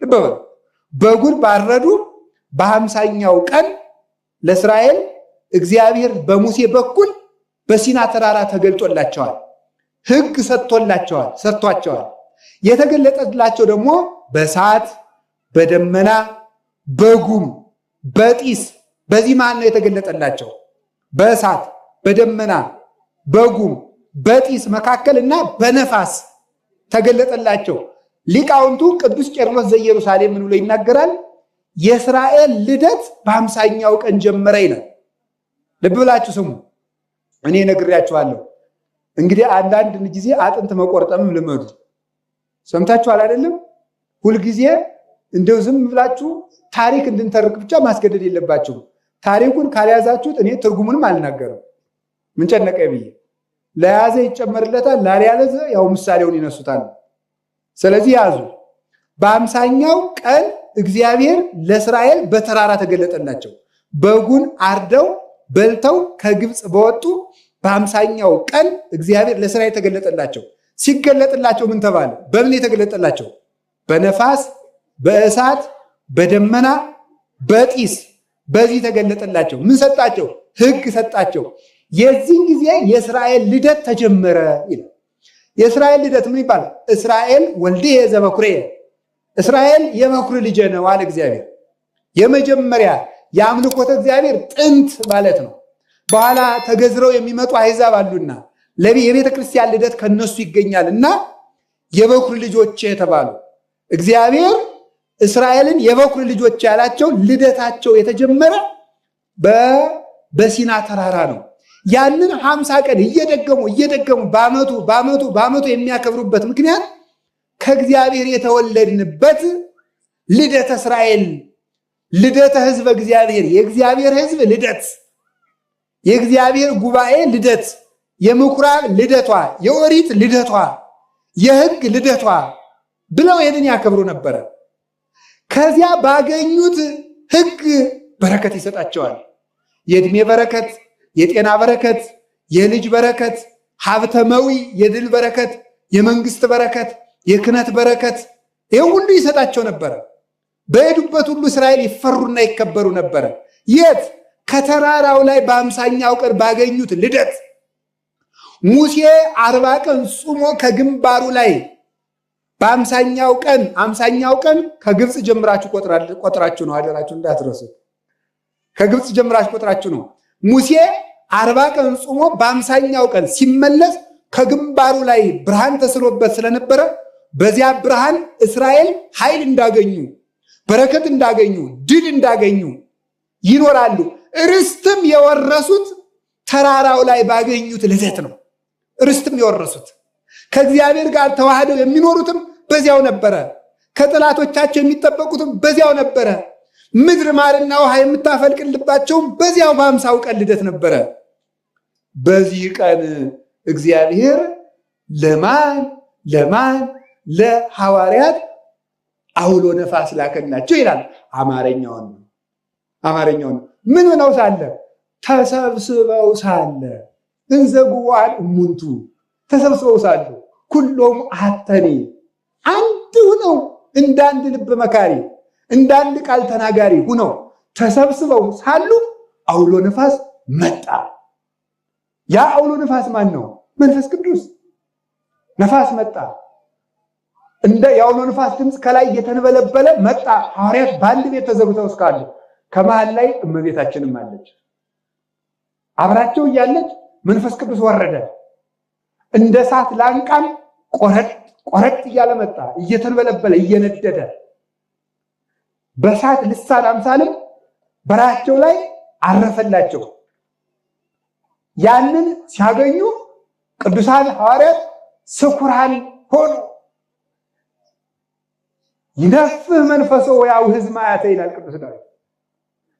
ልብ በሉ። በጉን ባረዱ በ50ኛው ቀን ለእስራኤል እግዚአብሔር በሙሴ በኩል በሲና ተራራ ተገልጦላቸዋል። ሕግ ሰጥቶላቸዋል፣ ሰጥቷቸዋል። የተገለጠላቸው ደግሞ በእሳት፣ በደመና፣ በጉም፣ በጢስ፣ በዚህ መሃል ነው የተገለጠላቸው። በእሳት፣ በደመና፣ በጉም፣ በጢስ መካከል እና በነፋስ ተገለጠላቸው። ሊቃውንቱ ቅዱስ ቄርሎስ ዘኢየሩሳሌም ምን ብሎ ይናገራል? የእስራኤል ልደት በ50ኛው ቀን ጀመረ ይላል። ልብ ብላችሁ ስሙ። እኔ ነግሬያችኋለሁ። እንግዲህ አንዳንድ ጊዜ አጥንት መቆርጠምም ልመዱ። ሰምታችኋል አይደለም? ሁልጊዜ እንደው ዝም ብላችሁ ታሪክ እንድንተርክ ብቻ ማስገደድ የለባችሁም። ታሪኩን ካልያዛችሁት እኔ ትርጉሙንም አልናገርም። ምን ጨነቀ ብዬ፣ ለያዘ ይጨመርለታል፣ ላልያዘ ያው ምሳሌውን ይነሱታል። ስለዚህ ያዙ። በ50ኛው ቀን እግዚአብሔር ለእስራኤል በተራራ ተገለጠላቸው። በጉን አርደው በልተው ከግብፅ በወጡ በ50ኛው ቀን እግዚአብሔር ለእስራኤል ተገለጠላቸው። ሲገለጥላቸው ምን ተባለ? በምን የተገለጠላቸው? በነፋስ፣ በእሳት፣ በደመና፣ በጢስ፣ በዚህ ተገለጠላቸው። ምን ሰጣቸው? ሕግ ሰጣቸው። የዚህን ጊዜ የእስራኤል ልደት ተጀመረ ይላል። የእስራኤል ልደት ምን ይባላል? እስራኤል ወልድየ ዘበኩሬ፣ እስራኤል የበኩር ልጄ ነው አለ እግዚአብሔር። የመጀመሪያ የአምልኮተ እግዚአብሔር ጥንት ማለት ነው። በኋላ ተገዝረው የሚመጡ አሕዛብ አሉና የቤተ ክርስቲያን ልደት ከነሱ ይገኛል እና የበኩር ልጆች የተባሉ፣ እግዚአብሔር እስራኤልን የበኩር ልጆች ያላቸው ልደታቸው የተጀመረ በሲና ተራራ ነው። ያንን 50 ቀን እየደገሙ እየደገሙ በዓመቱ በዓመቱ በዓመቱ የሚያከብሩበት ምክንያት ከእግዚአብሔር የተወለድንበት ልደተ እስራኤል፣ ልደተ ሕዝበ እግዚአብሔር፣ የእግዚአብሔር ሕዝብ ልደት፣ የእግዚአብሔር ጉባኤ ልደት፣ የምኩራብ ልደቷ፣ የኦሪት ልደቷ፣ የሕግ ልደቷ ብለው ይህንን ያከብሩ ነበረ። ከዚያ ባገኙት ሕግ በረከት ይሰጣቸዋል። የእድሜ በረከት፣ የጤና በረከት፣ የልጅ በረከት፣ ሀብተመዊ የድል በረከት፣ የመንግስት በረከት፣ የክህነት በረከት፣ ይህ ሁሉ ይሰጣቸው ነበረ። በሄዱበት ሁሉ እስራኤል ይፈሩና ይከበሩ ነበረ። የት? ከተራራው ላይ በ50ኛው ቀን ባገኙት ልደት። ሙሴ 40 ቀን ጾሞ ከግንባሩ ላይ በ50ኛው ቀን፣ 50ኛው ቀን ከግብፅ ጀምራችሁ ቆጥራችሁ ነው፣ አደራችሁ እንዳትረሱ። ከግብፅ ጀምራችሁ ቆጥራችሁ ነው። ሙሴ 40 ቀን ጾሞ በ50ኛው ቀን ሲመለስ ከግንባሩ ላይ ብርሃን ተስሎበት ስለነበረ በዚያ ብርሃን እስራኤል ኃይል እንዳገኙ፣ በረከት እንዳገኙ፣ ድል እንዳገኙ ይኖራሉ። ርስትም የወረሱት ተራራው ላይ ባገኙት ልደት ነው። ርስትም የወረሱት፣ ከእግዚአብሔር ጋር ተዋህደው የሚኖሩትም በዚያው ነበረ። ከጠላቶቻቸው የሚጠበቁትም በዚያው ነበረ። ምድር ማርና ውሃ የምታፈልቅልባቸውም በዚያው በ50ው ቀን ልደት ነበረ። በዚህ ቀን እግዚአብሔር ለማን ለማን ለሐዋርያት አውሎ ነፋስ ላከላቸው ይላል። አማርኛውን ነው። አማርኛውን ምን ሆነው ሳለ? ተሰብስበው ሳለ፣ እንዘ ጉቡአን እሙንቱ፣ ተሰብስበው ሳሉ፣ ኩሎም አተኔ፣ አንድ ሁነው፣ እንደ አንድ ልብ መካሪ፣ እንደ አንድ ቃል ተናጋሪ ሁነው ተሰብስበው ሳሉ አውሎ ነፋስ መጣ። ያ አውሎ ነፋስ ማን ነው? መንፈስ ቅዱስ። ነፋስ መጣ። እንደ የአውሎ ንፋስ ድምፅ ከላይ እየተንበለበለ መጣ። ሐዋርያት በአንድ ቤት ተዘግተው እስካሉ ከመሃል ላይ እመቤታችንም አለች። አብራቸው እያለች መንፈስ ቅዱስ ወረደ። እንደ እሳት ላንቃም ቆረጥ ቆረጥ እያለ መጣ፣ እየተንበለበለ እየነደደ በእሳት ልሳን አምሳልም በራቸው ላይ አረፈላቸው። ያንን ሲያገኙ ቅዱሳን ሐዋርያት ስኩራን ሆኑ። ይነፍህ መንፈሶ ወያውህዝ ማያተ ይላል ቅዱስ ዳዊት።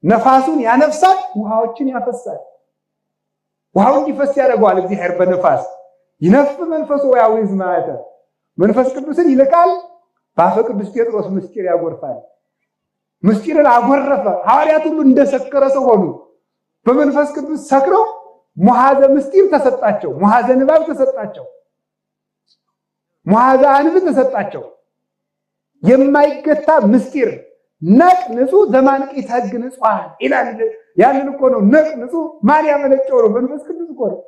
ነፋሱን ያነፍሳል፣ ውሃዎችን ያፈሳል። ውሃው እንዲፈስ ያደርገዋል እግዚአብሔር በነፋስ። ይነፍህ መንፈሶ ወያውህዝ ማያተ፣ መንፈስ ቅዱስን ይልካል፣ በአፈ ቅዱስ ጴጥሮስ ምስጢር ያጎርፋል። ምስጢርን አጎረፈ። ሐዋርያት ሁሉ እንደሰከረ ሰው ሆኑ። በመንፈስ ቅዱስ ሰክረው ሙሐዘ ምስጢር ተሰጣቸው፣ ሙሐዘ ንባብ ተሰጣቸው፣ ሙሐዘ አንብ ተሰጣቸው። የማይገታ ምስጢር ነቅ ንጹህ ዘማንቂት ሕግ ንጹሐን ይላል። ያንን እኮ ነው ነቅ ንጹህ ማን ያመነጨው ነው? መንፈስ ቅዱስ እኮ ነው።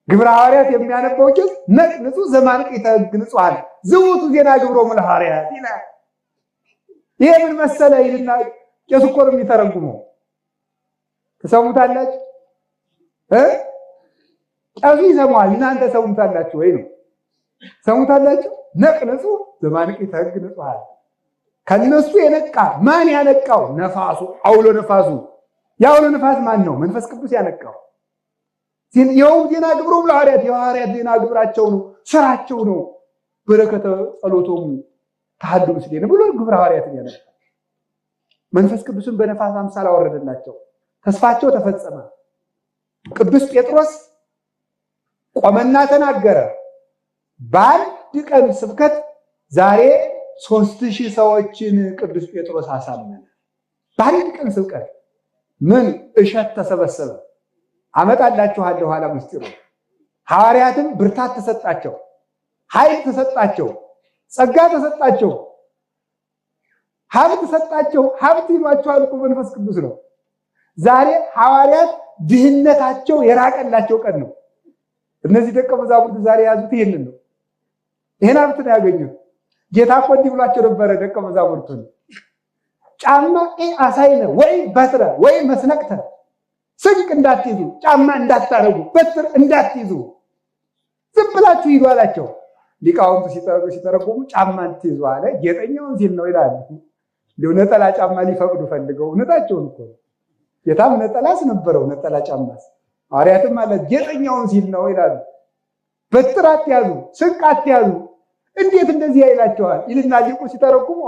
ግብረ ሐዋርያት የሚያነባው ቄስ ነቅ ንጹህ ዘማንቂት ሕግ ንጹሐን ዝውቱ ዜና ግብሮሙ ለሐዋርያት ይላል። ይሄ ምን መሰለ ይልና ቄሱ እኮ ነው የሚተረጉመው። ትሰሙታላችሁ እ ቄሱ ይሰማዋል። እናንተ ሰሙታላችሁ ወይ ነው? ሰሙታላችሁ። ነቅ ንጹህ ዘማንቂት ሕግ ንጹሐን ከነሱ የነቃ ማን ያነቃው? ነፋሱ፣ አውሎ ነፋሱ። የአውሎ ነፋስ ማን ነው? መንፈስ ቅዱስ ያነቃው። ይኸውም ዜና ግብሮሙ ለሐዋርያት፣ የሐዋርያት ዜና ግብራቸው ነው፣ ስራቸው ነው። በረከተ ጸሎቶሙ ተሐዱ ምስሌነ ብሎ ግብረ ሐዋርያትን ያነቃ መንፈስ ቅዱስን በነፋስ አምሳል አወረደላቸው። ተስፋቸው ተፈጸመ። ቅዱስ ጴጥሮስ ቆመና ተናገረ። በአንድ ቀን ስብከት ዛሬ 3000 ሰዎችን ቅዱስ ጴጥሮስ አሳመነ። በአንድ ቀን ስብከት ምን እሸት ተሰበሰበ። አመጣላችኋለሁ ኋላ ምስጢሩ። ሐዋርያትም ብርታት ተሰጣቸው፣ ኃይል ተሰጣቸው፣ ጸጋ ተሰጣቸው፣ ሀብት ተሰጣቸው። ሀብት ይሏቸዋል እኮ መንፈስ ቅዱስ ነው። ዛሬ ሐዋርያት ድህነታቸው የራቀላቸው ቀን ነው። እነዚህ ደቀ መዛሙርት ዛሬ የያዙት ይህንን ነው። ይህን ሀብት ነው ያገኙት። ጌታ እኮ እንዲህ ብሏቸው ነበረ ደቀ መዛሙርቱን፣ ጫማ አሳይነ ወይ በትረ ወይ መስነቅተ፣ ስንቅ እንዳትይዙ፣ ጫማ እንዳታረጉ፣ በትር እንዳትይዙ፣ ዝም ብላችሁ ሂዱ አላቸው። ሊቃውንቱ ሲተረጉሙ ጫማ እንትይዙ አለ ጌጠኛውን ሲል ነው ይላሉ። እንዲሁ ነጠላ ጫማ ሊፈቅዱ ፈልገው እውነታቸውን እኮ ነው። ጌታም ነጠላስ ነበረው ነጠላ ጫማስ፣ ሐዋርያትም አለ ጌጠኛውን ሲል ነው ይላሉ። በትር አትያዙ፣ ስንቅ አትያዙ፣ እንዴት እንደዚህ ይላቸዋል ይልና ሊቁ ሲተረጉሙ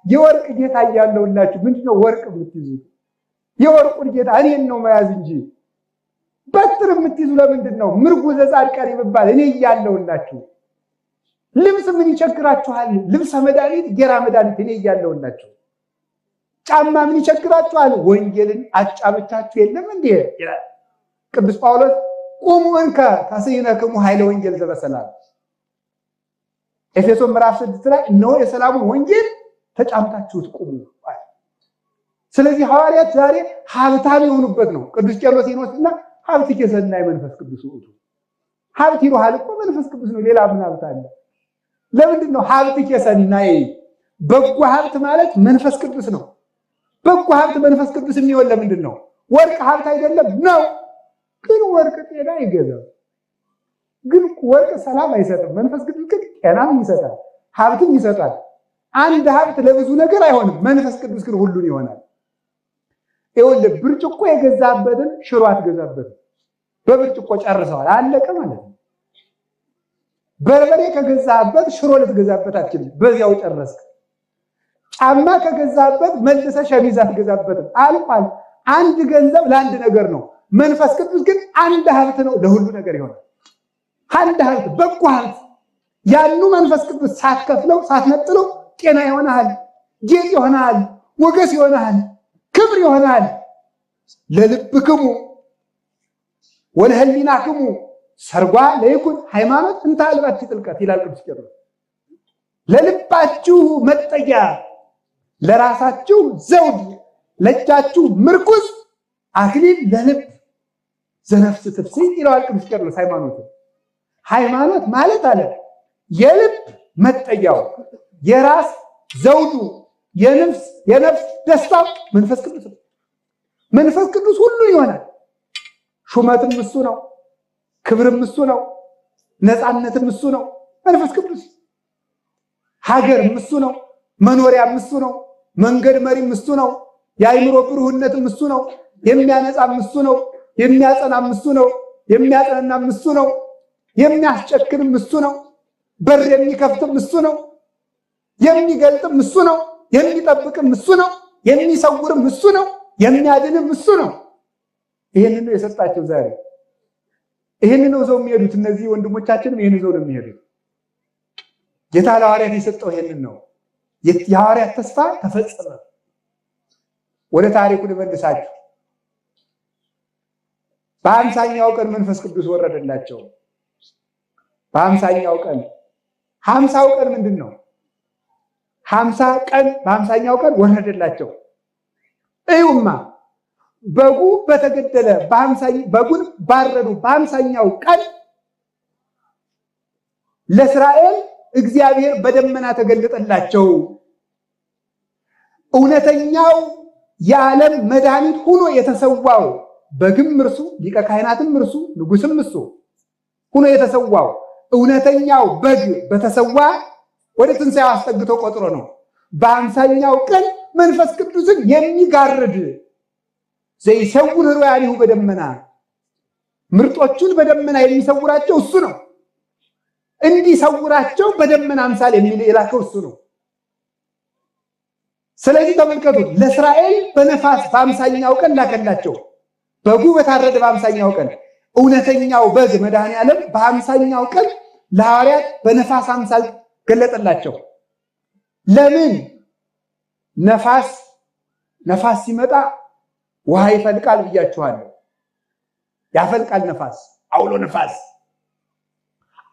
የወርቅ ጌታ እያለሁላችሁ ምንድነው ወርቅ የምትይዙት? የወርቁን ጌታ እኔን ነው መያዝ እንጂ በትር የምትይዙ ለምንድን ነው? ምርኩዘ ጻድቃን የሚባል እኔ እያለሁላችሁ ልብስ ምን ይቸግራችኋል? ልብሰ መድኃኒት ጌራ መድኃኒት እኔ እያለሁላችሁ ጫማ ምን ይቸግራችኋል? ወንጌልን አጫምቻችሁ የለም እንዴ ይላል ቅዱስ ጳውሎስ። ቁሙ እንከ ተስዕነክሙ ኃይለ ወንጌል ዘበሰላም ኤፌሶን ምዕራፍ 6 ላይ እነሆ የሰላሙን ወንጌል ተጫምታችሁት ቁሙ። ስለዚህ ሐዋርያት ዛሬ ሀብታም የሆኑበት ነው። ቅዱስ ቄርሎስ ይወስድና ሀብት ኬሰናይ መንፈስ ቅዱስ ውእቱ፣ ሀብት ይሉሃል እኮ መንፈስ ቅዱስ ነው፣ ሌላ ምን ሀብት አለ? ለምንድን ነው ሀብት ኬሰናይ? በጎ ሀብት ማለት መንፈስ ቅዱስ ነው። በጎ ሀብት መንፈስ ቅዱስ የሚሆን ለምንድን ነው? ወርቅ ሀብት አይደለም ነው፣ ግን ወርቅ ጤና አይገዛም። ግን ወርቅ ሰላም አይሰጥም። መንፈስ ቅዱስ ግን ጤናም ይሰጣል፣ ሀብትም ይሰጣል። አንድ ሀብት ለብዙ ነገር አይሆንም። መንፈስ ቅዱስ ግን ሁሉን ይሆናል። ይኸውልህ ብርጭቆ የገዛበትን ሽሮ አትገዛበትም። በብርጭቆ ጨርሰዋል፣ አለቀ ማለት ነው። በርበሬ ከገዛበት ሽሮ ልትገዛበት አትችልም፣ በዚያው ጨረስክ። ጫማ ከገዛበት መልሰ ሸሚዝ አትገዛበትም፣ አልቋል። አንድ ገንዘብ ለአንድ ነገር ነው። መንፈስ ቅዱስ ግን አንድ ሀብት ነው፣ ለሁሉ ነገር ይሆናል። አንድ ሀብት፣ በጎ ሀብት ያኑ መንፈስ ቅዱስ ሳትከፍለው ሳትነጥለው ጤና ይሆናል፣ ጌጥ ይሆናል፣ ሞገስ ይሆናል፣ ክብር ይሆናል። ለልብክሙ ወለህሊናክሙ ሰርጓ ለይኩን ሃይማኖት እንተ አልባቲ ጥልቀት ይላል ቅዱስ ቄርሎስ። ለልባችሁ መጠጊያ፣ ለራሳችሁ ዘውድ፣ ለእጃችሁ ምርኩዝ አክሊል ለልብ ዘነፍስ ትፍሥሕት ይለዋል ቅዱስ ቄርሎስ ሃይማኖትን። ሃይማኖት ማለት አለ የልብ መጠጊያው፣ የራስ ዘውዱ፣ የነፍስ ደስታው መንፈስ ቅዱስ ነው። መንፈስ ቅዱስ ሁሉ ይሆናል። ሹመትም እሱ ነው፣ ክብርም እሱ ነው፣ ነፃነትም እሱ ነው። መንፈስ ቅዱስ ሀገርም እሱ ነው፣ መኖሪያም እሱ ነው፣ መንገድ መሪም እሱ ነው፣ የአእምሮ ብሩህነትም እሱ ነው፣ የሚያነጻም እሱ ነው፣ የሚያጸናም እሱ ነው፣ የሚያጸናም እሱ ነው፣ የሚያስጨክንም እሱ ነው፣ በር የሚከፍትም እሱ ነው፣ የሚገልጥም እሱ ነው፣ የሚጠብቅም እሱ ነው፣ የሚሰውርም እሱ ነው፣ የሚያድንም እሱ ነው። ይህንን ነው የሰጣቸው ዛሬ። ይህን ነው ይዘው የሚሄዱት። እነዚህ ወንድሞቻችንም ይህን ይዘው ነው የሚሄዱት። ጌታ ለሐዋርያት የሰጠው ይህንን ነው። የሐዋርያት ተስፋ ተፈጸመ። ወደ ታሪኩ ልመልሳችሁ። በ50ኛው ቀን መንፈስ ቅዱስ ወረደላቸው። በ50ኛው ቀን 50ው ቀን ምንድን ነው? 50 ቀን በ50ኛው ቀን ወረደላቸው። እዩማ በጉ በተገደለ በጉን ባረዱ በ50ኛው ቀን ለእስራኤል እግዚአብሔር በደመና ተገለጠላቸው። እውነተኛው የዓለም መድኃኒት ሆኖ የተሰዋው በግም እርሱ፣ ሊቀ ካህናትም እርሱ፣ ንጉስም እሱ ሆኖ የተሰዋው እውነተኛው በግ በተሰዋ ወደ ትንሣኤው አስጠግቶ ቆጥሮ ነው። በ50ኛው ቀን መንፈስ ቅዱስን የሚጋርድ ዘይሰውር ኅሩያኒሁ በደመና፣ ምርጦቹን በደመና የሚሰውራቸው እሱ ነው። እንዲሰውራቸው በደመና አምሳል የላከው እሱ ነው። ስለዚህ ተመልከቱት፣ ለእስራኤል በነፋስ በ50ኛው ቀን ላከላቸው። በጉ በታረደ በ50ኛው ቀን እውነተኛው በግ መድኃኔዓለም በ50ኛው ቀን ለሐዋርያት በነፋስ አምሳል ገለጠላቸው። ለምን? ነፋስ ሲመጣ ውሃ ይፈልቃል ብያችኋለሁ። ያፈልቃል ነፋስ፣ አውሎ ነፋስ።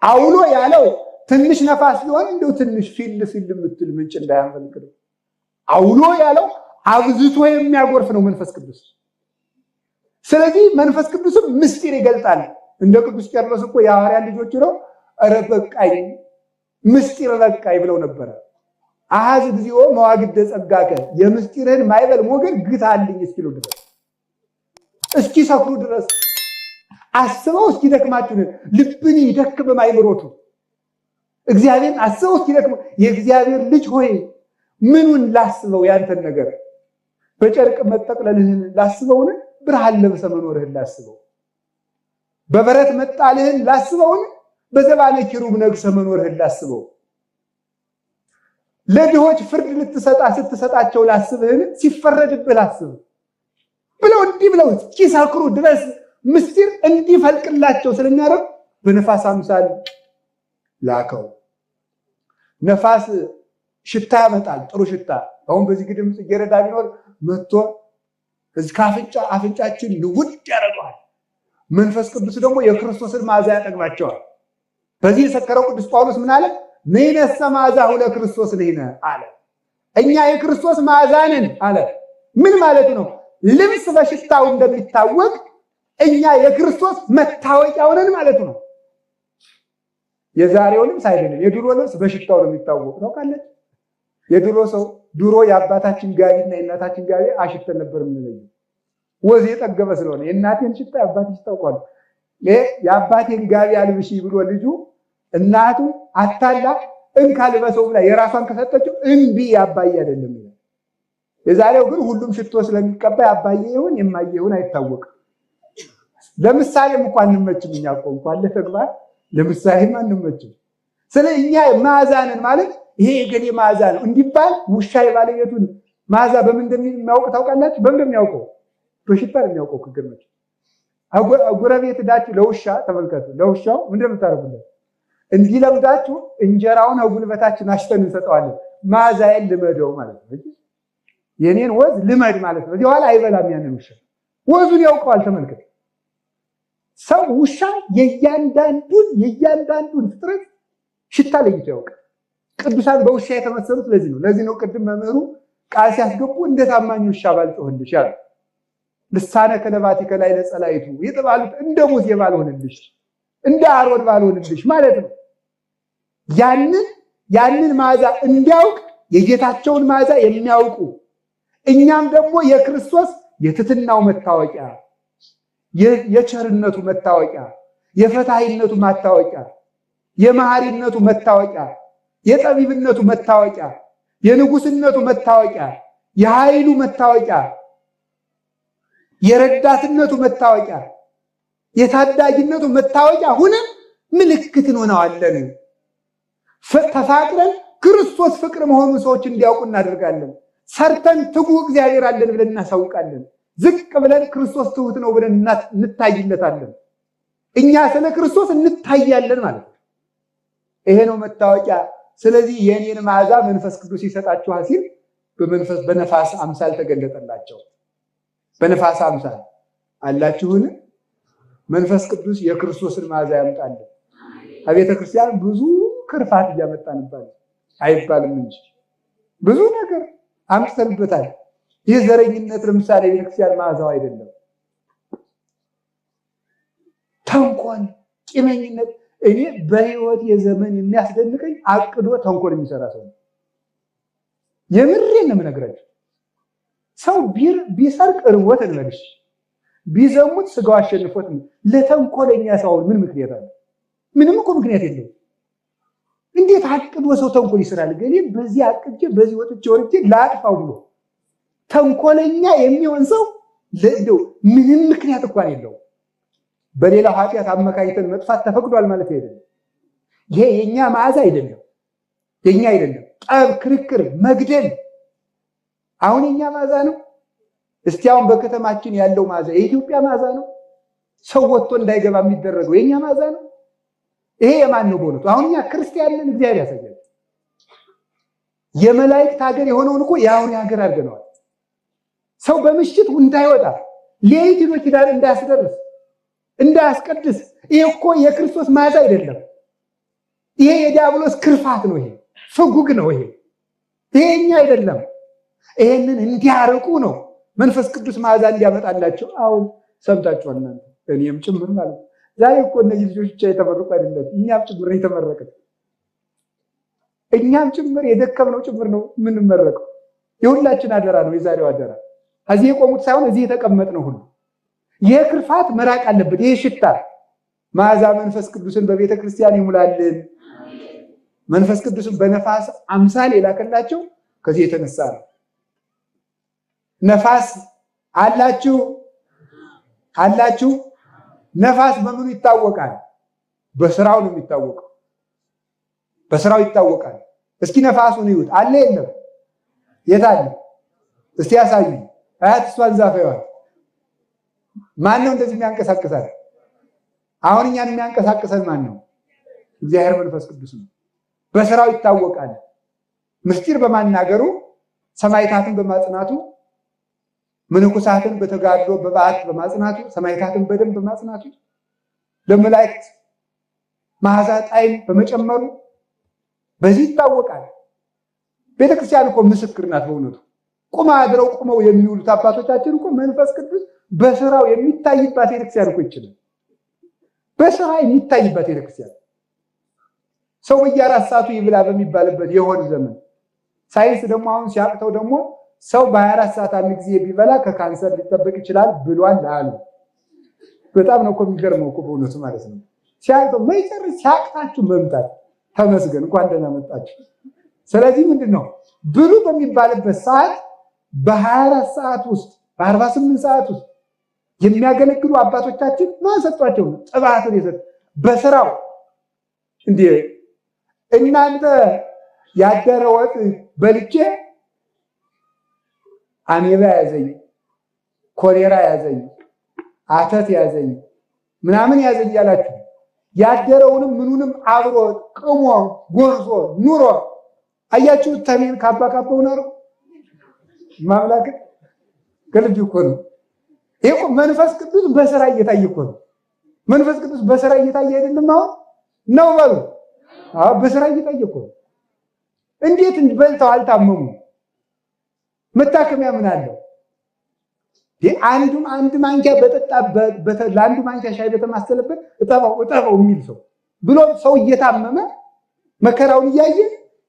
አውሎ ያለው ትንሽ ነፋስ ቢሆን እንደው ትንሽ ፊል ፊል የምትል ምንጭ እንዳያፈልቅ ነው። አውሎ ያለው አብዝቶ የሚያጎርፍ ነው መንፈስ ቅዱስ። ስለዚህ መንፈስ ቅዱስም ምስጢር ይገልጣል። እንደ ቅዱስ ቄርሎስ እኮ የሐዋርያን ልጆች ነው ኧረ በቃኝ ምስጢር በቃኝ ብለው ነበረ። አሐዝ እግዚኦ መዋግደ ጸጋከ፣ የምስጢርህን ማዕበል ሞገድ ግታልኝ እስኪሉ ድረስ፣ እስኪሰክሩ ድረስ፣ አስበው እስኪደክማችሁ፣ ልብን ይደክም በአእምሮቱ እግዚአብሔርን አስበው እስኪደክም፣ የእግዚአብሔር ልጅ ሆይ ምኑን ላስበው ያንተን ነገር፣ በጨርቅ መጠቅለልህን ላስበውን? ብርሃን ለብሰ መኖርህን ላስበው? በበረት መጣልህን ላስበውን? በዘባነ ኪሩብ ነግሰ መኖርህን ላስበው? ለድሆች ፍርድ ልትሰጣ ስትሰጣቸው ላስብህን? ሲፈረድብህ ላስብ ብለው እንዲህ ብለው እስኪሰክሩ ድረስ ምስጢር እንዲፈልቅላቸው ስለሚያደርግ በነፋስ አምሳል ላከው። ነፋስ ሽታ ያመጣል፣ ጥሩ ሽታ። አሁን በዚህ ግድም ጽጌረዳ ቢኖር መጥቶ እዚህ ከአፍንጫ አፍንጫችን ልውጥ ያደርገዋል። መንፈስ ቅዱስ ደግሞ የክርስቶስን መዓዛ ያጠግባቸዋል። በዚህ የሰከረው ቅዱስ ጳውሎስ ምን አለ? ንሕነሰ መዓዛሁ ለክርስቶስ ንሕነ አለ። እኛ የክርስቶስ መዓዛ ነን አለ። ምን ማለት ነው? ልብስ በሽታው እንደሚታወቅ እኛ የክርስቶስ መታወቂያው ነን ማለት ነው። የዛሬው ልብስ አይደለም፣ የድሮ ልብስ በሽታው ነው የሚታወቅ። ታውቃለች። የድሮ ሰው ድሮ የአባታችን ጋቢና የእናታችን ጋቢ አሽተን ነበር የምንለየው። ወዝ የጠገበ ስለሆነ የእናቴን ሽታ የአባቴን ሽታ አውቀዋለሁ። የአባቴን ጋቢ አልብሺ ብሎ ልጁ እናቱ አታላ እንካ ልበሰው ብላ የራሷን ከሰጠችው እምቢ አባዬ አይደለም ይላል። የዛሬው ግን ሁሉም ሽቶ ስለሚቀባ አባዬ ይሁን የማዬ ይሁን አይታወቅም። ለምሳሌም እንኳን አንመችም። እኛ እኮ እንኳን ለተግባር ለምሳሌም አንመችም። ስለ እኛ መዓዛ ነን ማለት ይሄ የገሌ መዓዛ ነው እንዲባል ውሻ የባለቤቱን መዓዛ በምን እንደሚያውቅ ታውቃላችሁ? በምን እንደሚያውቀው? በሽታ ነው የሚያውቀው። ከገመች ጎረቤት ሄዳችሁ ለውሻ ተመልከቱ። ለውሻው ምንድን ነው የምታደርጉለት? እንዲለምዳችሁ እንጀራውን ጉልበታችን አሽተን እንሰጠዋለን። መዓዛዬን ልመደው ማለት ነው። የኔን ወዝ ልመድ ማለት ነው። እዚህ በኋላ አይበላም ያንን ውሻ፣ ወዙን ያውቀዋል። ተመልከቱ። ሰው ውሻ የእያንዳንዱን ፍጥረት ሽታ ለይቶ ያውቃል። ቅዱሳን በውሻ የተመሰሉት ለዚህ ነው። ለዚህ ነው ቅድም መምህሩ ቃል ሲያስገቡ እንደ ታማኝ ውሻ ባልጮህልሽ ያሉ። ልሳነ ከለባቲከ ላይ ለጸላይቱ የተባሉት እንደ ሙሴ ባልሆንልሽ እንደ አሮን ባልሆንልሽ ማለት ነው። ያንን መዓዛ እንዲያውቅ የጌታቸውን መዓዛ የሚያውቁ እኛም ደግሞ የክርስቶስ የትትናው መታወቂያ፣ የቸርነቱ መታወቂያ፣ የፈታሂነቱ መታወቂያ፣ የመሐሪነቱ መታወቂያ፣ የጠቢብነቱ መታወቂያ፣ የንጉስነቱ መታወቂያ፣ የኃይሉ መታወቂያ፣ የረዳትነቱ መታወቂያ፣ የታዳጊነቱ መታወቂያ ሁነን ምልክት እንሆነዋለን። ተፋቅረን ክርስቶስ ፍቅር መሆኑን ሰዎች እንዲያውቁ እናደርጋለን። ሰርተን ትጉህ እግዚአብሔር አለን ብለን እናሳውቃለን። ዝቅ ብለን ክርስቶስ ትሁት ነው ብለን እንታይለታለን። እኛ ስለ ክርስቶስ እንታያለን ማለት ነው። ይሄ ነው መታወቂያ። ስለዚህ የኔን መዓዛ መንፈስ ቅዱስ ይሰጣችኋል ሲል በመንፈስ በነፋስ አምሳል ተገለጠላቸው። በነፋስ አምሳል አላችሁን? መንፈስ ቅዱስ የክርስቶስን መዓዛ ያምጣልን። አቤተ ክርስቲያን ብዙ ክርፋት እያመጣንባል አይባልም እንጂ ብዙ ነገር አምጥተንበታል። ይህ ዘረኝነት ለምሳሌ ቤተክርስቲያን መዓዛው አይደለም። ተንኮል፣ ቂመኝነት እኔ በህይወት የዘመን የሚያስደንቀኝ አቅዶ ተንኮል የሚሰራ ሰው ነው። የምሬን ነው የምነግራችሁ። ሰው ቢሰርቅ እርቦት እንበልሽ፣ ቢዘሙት ስጋው አሸንፎት፣ ለተንኮለኛ ሰው ምን ምክንያት አለ? ምንም እኮ ምክንያት የለውም። እንዴት አቅዶ ሰው ተንኮል ይሰራል? እኔ በዚህ አቅጄ በዚህ ወጥቼ ወርጄ ላጥፋው ብሎ ተንኮለኛ የሚሆን ሰው ለእንደው ምንም ምክንያት እንኳን የለውም። በሌላው ኃጢአት አመካኝተን መጥፋት ተፈቅዷል ማለት አይደለም። ይሄ የኛ መዓዛ አይደለም፣ የኛ አይደለም። ጠብ፣ ክርክር፣ መግደል አሁን የኛ መዓዛ ነው? እስቲ አሁን በከተማችን ያለው መዓዛ የኢትዮጵያ መዓዛ ነው? ሰው ወጥቶ እንዳይገባ የሚደረገው የኛ መዓዛ ነው? ይሄ የማን ነው? በእውነቱ አሁን እኛ ክርስቲያን ነን፣ እግዚአብሔር ያሳያል። የመላእክት ሀገር የሆነውን እኮ የአውሬ ሀገር አድርገነዋል። ሰው በምሽት እንዳይወጣ ሌሊት ሄዶ ኪዳን እንዳያስደርስ እንዳያስቀድስ። ይሄ እኮ የክርስቶስ መዓዛ አይደለም። ይሄ የዲያብሎስ ክርፋት ነው። ይሄ ፍጉግ ነው። ይሄ የኛ አይደለም። ይሄንን እንዲያርቁ ነው መንፈስ ቅዱስ መዓዛ እንዲያመጣላቸው። አሁን ሰምታችኋል እናንተ እኔም ጭምር ማለት ነው። ዛሬ እኮ እነዚህ ልጆች ብቻ የተመረቁ አይደለም፣ እኛም ጭምር የተመረቅን፣ እኛም ጭምር የደከምነው ጭምር ነው የምንመረቀው። የሁላችን አደራ ነው የዛሬው አደራ። እዚህ የቆሙት ሳይሆን እዚህ የተቀመጥነው ሁሉ ይሄ ክርፋት መራቅ አለበት። ይሄ ሽታ መዓዛ መንፈስ ቅዱስን በቤተ ክርስቲያን ይሙላልን። መንፈስ ቅዱስን በነፋስ አምሳል የላከላቸው ከዚህ የተነሳ ነው። ነፋስ አላችሁ አላችሁ። ነፋስ በምኑ ይታወቃል? በስራው ነው የሚታወቀው። በስራው ይታወቃል። እስኪ ነፋሱን ይዩት። አለ የለም? የት አለ? እስቲ ያሳዩ። አያት እሷን ዛፍ ይዋል። ማን ነው እንደዚህ የሚያንቀሳቅሳል? አሁን እኛን የሚያንቀሳቅሰን ማን ነው? እግዚአብሔር መንፈስ ቅዱስ ነው። በስራው ይታወቃል። ምስጢር በማናገሩ፣ ሰማዕታትን በማጽናቱ፣ ምንኩሳትን በተጋድሎ በበዓት በማጽናቱ፣ ሰማዕታትን በደንብ በማጽናቱ፣ ለመላእክት መዓዛ ጣዕም በመጨመሩ በዚህ ይታወቃል። ቤተክርስቲያን እኮ ምስክር ናት። በእውነቱ ቁማ አድረው ቁመው የሚውሉት አባቶቻችን እኮ መንፈስ ቅዱስ በስራው የሚታይባት ቤተክርስቲያን እኮ ይችላል። በስራ የሚታይባት ቤተክርስቲያን ሰው በየአራት ሰዓቱ ይብላ በሚባልበት የሆድ ዘመን ሳይንስ ደግሞ አሁን ሲያቅተው ደግሞ ሰው በ24 ሰዓት አንድ ጊዜ ቢበላ ከካንሰር ሊጠበቅ ይችላል ብሏል አሉ። በጣም ነው እኮ የሚገርመው እኮ በእውነቱ ማለት ነው። ሲያቅተው መጨረስ ሲያቅታችሁ መምጣት ተመስገን፣ እንኳን ደህና መጣችሁ። ስለዚህ ምንድን ነው ብሉ በሚባልበት ሰዓት በ24 ሰዓት ውስጥ በ48 ሰዓት ውስጥ የሚያገለግሉ አባቶቻችን ማን ሰጧቸው? ጥባትን የሰጡ በስራው እንዴ እናንተ ያደረ ወጥ በልቼ አሜባ ያዘኝ፣ ኮሌራ ያዘኝ፣ አተት ያዘኝ፣ ምናምን ያዘኝ ያላችሁ ያደረውንም ምኑንም አብሮ ቅሞ ጎርሶ ኑሮ አያችሁ። ተሜን ካባ ካባውን አርጎ ማምላክ ከልጅ እኮ ነው። ይሄ እኮ መንፈስ ቅዱስ በስራ እየታየ እኮ ነው። መንፈስ ቅዱስ በስራ እየታየ አይደለም አሁን ነው በሉ። አዎ በስራ እየታየ እኮ ነው። እንዴት በልተው አልታመሙ? መታከሚያ ምን አለው? አንዱም አንድ ማንኪያ በጠጣበት ለአንዱ ማንኪያ ሻይ በተማሰለበት እጠባው እጠባው የሚል ሰው ብሎ ሰው እየታመመ መከራውን እያየ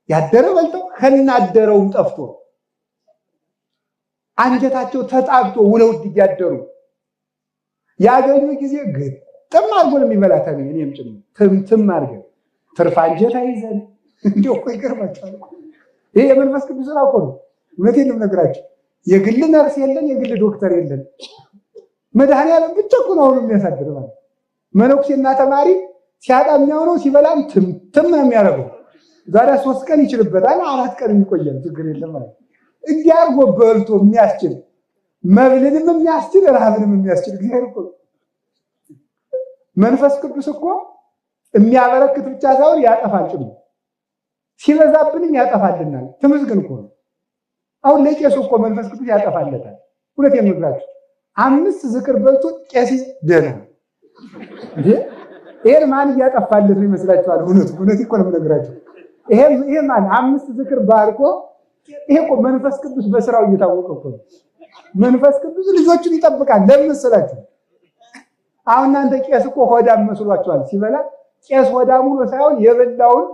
ያደረ በልተው ከናደረውም ጠፍቶ አንጀታቸው ተጣብቶ ውለው እያደሩ ያገኙ ጊዜ ግጥም አድርጎ ነው የሚበላ። እኔም ጭምር ትምትም አድርገን ትርፍ አንጀት አይዘን እንደው እኮ ይገርማቸዋል። ይሄ የመንፈስ ቅዱስ ስራ እኮ ነው። እውነቴን ነው የምነግራቸው። የግል ነርስ የለን፣ የግል ዶክተር የለን። መድኃኒዓለም ብቻ እኮ ነው አሁን የሚያሳድር ማለት። መነኩሴና ተማሪ ሲያጣ የሚያሆነው ሲበላም ትምትም ነው የሚያደርገው። ዛሬ 3 ቀን ይችልበታል፣ 4 ቀን የሚቆያል፣ ችግር የለም ማለት። እንዲህ አድርጎ በልቶ የሚያስችል መብልንም የሚያስችል ረሃብንም የሚያስችል እግዚአብሔር እኮ መንፈስ ቅዱስ እኮ የሚያበረክት ብቻ ሳይሆን ያጠፋል ጭምር። ሲበዛብንም ያጠፋልናል። ተመስገን እኮ ነው። አሁን ለቄሱ እኮ መንፈስ ቅዱስ ያጠፋለታል። እውነቴን ነው የምነግራችሁ። 5 ዝክር በልቶ ቄስ ደህና እንዴ! ይሄን ማን እያጠፋለት ነው ይመስላችኋል? እውነት እኮ ነው የምነግራችሁ። ይሄ ማን 5 ዝክር ባርኮ ይሄ እኮ መንፈስ ቅዱስ በስራው እየታወቀ እኮ ነው። መንፈስ ቅዱስ ልጆቹን ይጠብቃል። ለምን መሰላችሁ? አሁን እናንተ ቄስ እኮ ሆዳም መስሏችኋል። ሲበላ ቄስ ሆዳም ሆኖ ሳይሆን የበላውን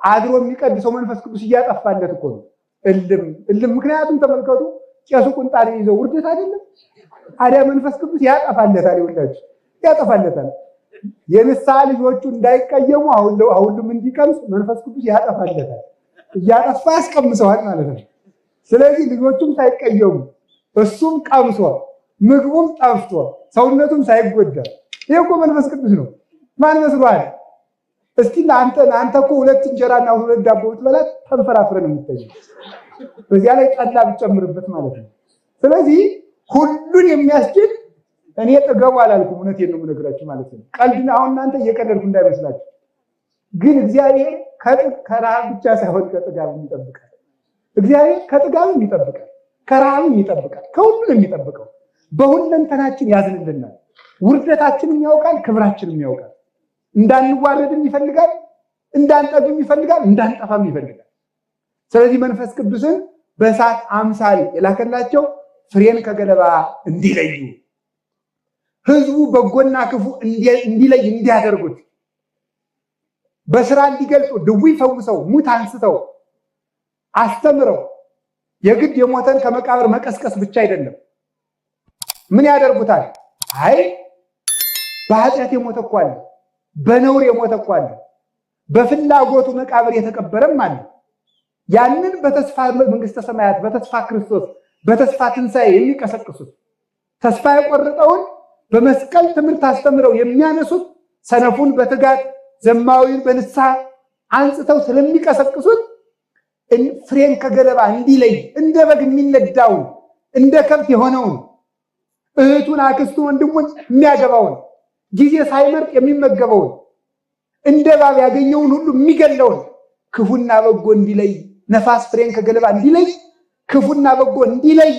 አድሮ የሚቀድሰው መንፈስ ቅዱስ እያጠፋለት እኮ ነው። እልም እልም። ምክንያቱም ተመልከቱ፣ ቄሱ ቁንጣን ይዘው ውርደት አይደለም አዲያ መንፈስ ቅዱስ ያጠፋለታል። ይኸውላችሁ ያጠፋለታል። የንስሐ ልጆቹ እንዳይቀየሙ አሁንም እንዲቀምስ መንፈስ ቅዱስ ያጠፋለታል። እያጠፋ ያስቀምሰዋል ማለት ነው። ስለዚህ ልጆቹም ሳይቀየሙ እሱም ቀምሶ ምግቡም ጠፍቶ ሰውነቱም ሳይጎዳ ይሄ እኮ መንፈስ ቅዱስ ነው። ማን መስሏል? እስኪ አንተ እኮ 2 እንጀራና 2 ዳቦ ብትበላ ተንፈራፍረህ ነው የምትተኛው። በዚያ ላይ ጠላ ብትጨምርበት ማለት ነው። ስለዚህ ሁሉን የሚያስችል እኔ ጥገቡ አላልኩም፣ እውነቴን ነው የምነግራችሁ ማለት ነው። ቀልድ አሁን እናንተ እየቀለድኩ እንዳይመስላችሁ። ግን እግዚአብሔር ከረሃብ ብቻ ሳይሆን ከጥጋብም ይጠብቃል። እግዚአብሔር ከጥጋብም ይጠብቃል፣ ከረሃብም ይጠብቃል፣ ከሁሉ ነው የሚጠብቀው። በሁለንተናችን ያዝንልናል። ውርደታችንም ያውቃል፣ ክብራችንም ያውቃል። እንዳንዋረድም ይፈልጋል፣ እንዳንጠግብም ይፈልጋል፣ እንዳንጠፋም ይፈልጋል። ስለዚህ መንፈስ ቅዱስን በእሳት አምሳል የላከላቸው ፍሬን ከገለባ እንዲለዩ፣ ህዝቡ በጎና ክፉ እንዲለይ እንዲያደርጉት፣ በስራ እንዲገልጹ፣ ድውይ ፈውሰው፣ ሙት አንስተው አስተምረው። የግድ የሞተን ከመቃብር መቀስቀስ ብቻ አይደለም። ምን ያደርጉታል? አይ በኃጢአት የሞተ እኮ አለ፣ በነውር የሞተ እኮ አለ፣ በፍላጎቱ መቃብር የተቀበረም አለ። ያንን በተስፋ መንግስተ ሰማያት፣ በተስፋ ክርስቶስ፣ በተስፋ ትንሣኤ የሚቀሰቅሱት፣ ተስፋ የቆረጠውን በመስቀል ትምህርት አስተምረው የሚያነሱት፣ ሰነፉን በትጋት ዘማዊውን በንስሐ አንጽተው ስለሚቀሰቅሱት ፍሬን ከገለባ እንዲለይ እንደ በግ የሚነዳውን እንደ ከብት የሆነውን እህቱን አክስቱን ወንድሙን የሚያገባውን ጊዜ ሳይመርጥ የሚመገበውን እንደ እባብ ያገኘውን ሁሉ የሚገለውን ክፉና በጎ እንዲለይ፣ ነፋስ ፍሬን ከገለባ እንዲለይ፣ ክፉና በጎ እንዲለይ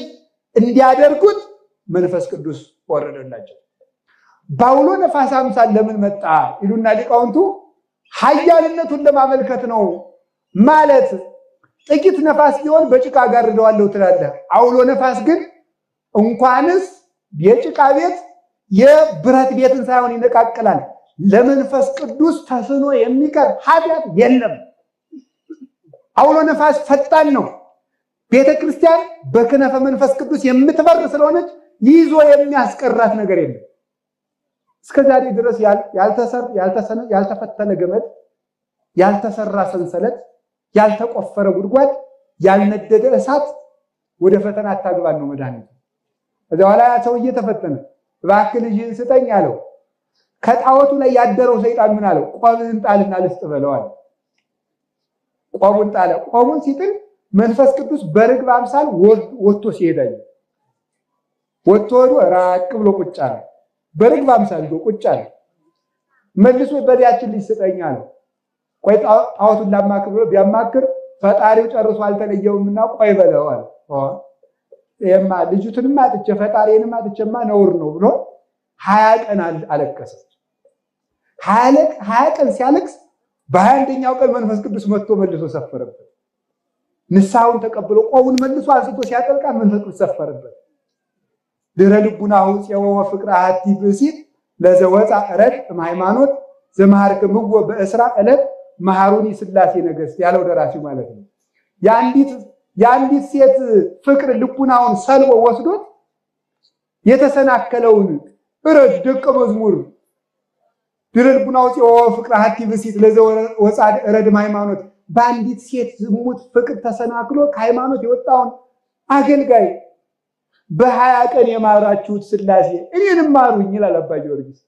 እንዲያደርጉት መንፈስ ቅዱስ ወረደላቸው። ባውሎ ነፋስ አምሳል ለምን መጣ ይሉና ሊቃውንቱ ኃያልነቱን ለማመልከት ነው። ማለት ጥቂት ነፋስ ቢሆን በጭቃ ጋርደዋለሁ ትላለህ። አውሎ ነፋስ ግን እንኳንስ የጭቃ ቤት የብረት ቤትን ሳይሆን ይነቃቅላል። ለመንፈስ ቅዱስ ተስኖ የሚቀር ኃጢአት የለም። አውሎ ነፋስ ፈጣን ነው። ቤተክርስቲያን በክነፈ መንፈስ ቅዱስ የምትበር ስለሆነች ይዞ የሚያስቀራት ነገር የለም። እስከዛሬ ድረስ ያልተፈተለ ገመድ፣ ያልተሰራ ሰንሰለት፣ ያልተቆፈረ ጉድጓድ፣ ያልነደደ እሳት ወደ ፈተና አታግባን ነው መድኃኒቱ። ከዚያ በኋላ ያ ሰውዬ ተፈተነ። እባክህ ልጅህን ስጠኝ አለው። ከጣዖቱ ላይ ያደረው ሰይጣን ምን አለው? ቆብህን ጣልና ልስጥ በለው አለ። ቆቡን ጣለ። ቆቡን ሲጥል መንፈስ ቅዱስ በርግብ አምሳል ወጥቶ ሲሄድ አየ። ወጥቶ ሄዶ ራቅ ብሎ ቁጭ አለ። በርግብ አምሳል ሄዶ ቁጭ አለ። መልሶ በዲያችን ልጅ ስጠኝ አለው። ቆይ ጣዖቱን ላማክር ብሎ ቢያማክር ፈጣሪው ጨርሶ አልተለየውምና ቆይ በለው አለ። ይሄማ ልጅቱንም አጥቼ ፈጣሪንም አጥቼማ ነውር ነው ብሎ 20 ቀን አለቀሰ። 20 ቀን ሲያለቅስ በሃያ አንደኛው ቀን መንፈስ ቅዱስ መጥቶ መልሶ ሰፈረበት። ንስሐውን ተቀብሎ ቆቡን መልሶ አንስቶ ሲያጠልቃት መንፈስ ቅዱስ ሰፈረበት። ድረ ልቡናሁ ፄወ ወፍቅረ አሐቲ ብእሲት ለዘወፃ ዕረድ እምሃይማኖት ዘመሃርክምዎ በእስራ ዕለት መሐሩኒ ሥላሴ ነገሥት ያለው ደራሲው ማለት ነው። የአንዲት ሴት ፍቅር ልቡናውን ሰልቦ ወስዶት የተሰናከለውን እረድ ደቀ መዝሙር ድረ ልቡናው ፄወ ወፍቅረ አሐቲ ብእሲት ለዘወፃ ዕረድ እምሃይማኖት በአንዲት ሴት ዝሙት ፍቅር ተሰናክሎ ከሃይማኖት የወጣውን አገልጋይ በ20 ቀን የማራችሁት ሥላሴ እኔንም ማሩኝ ይላል አባ ጊዮርጊስ።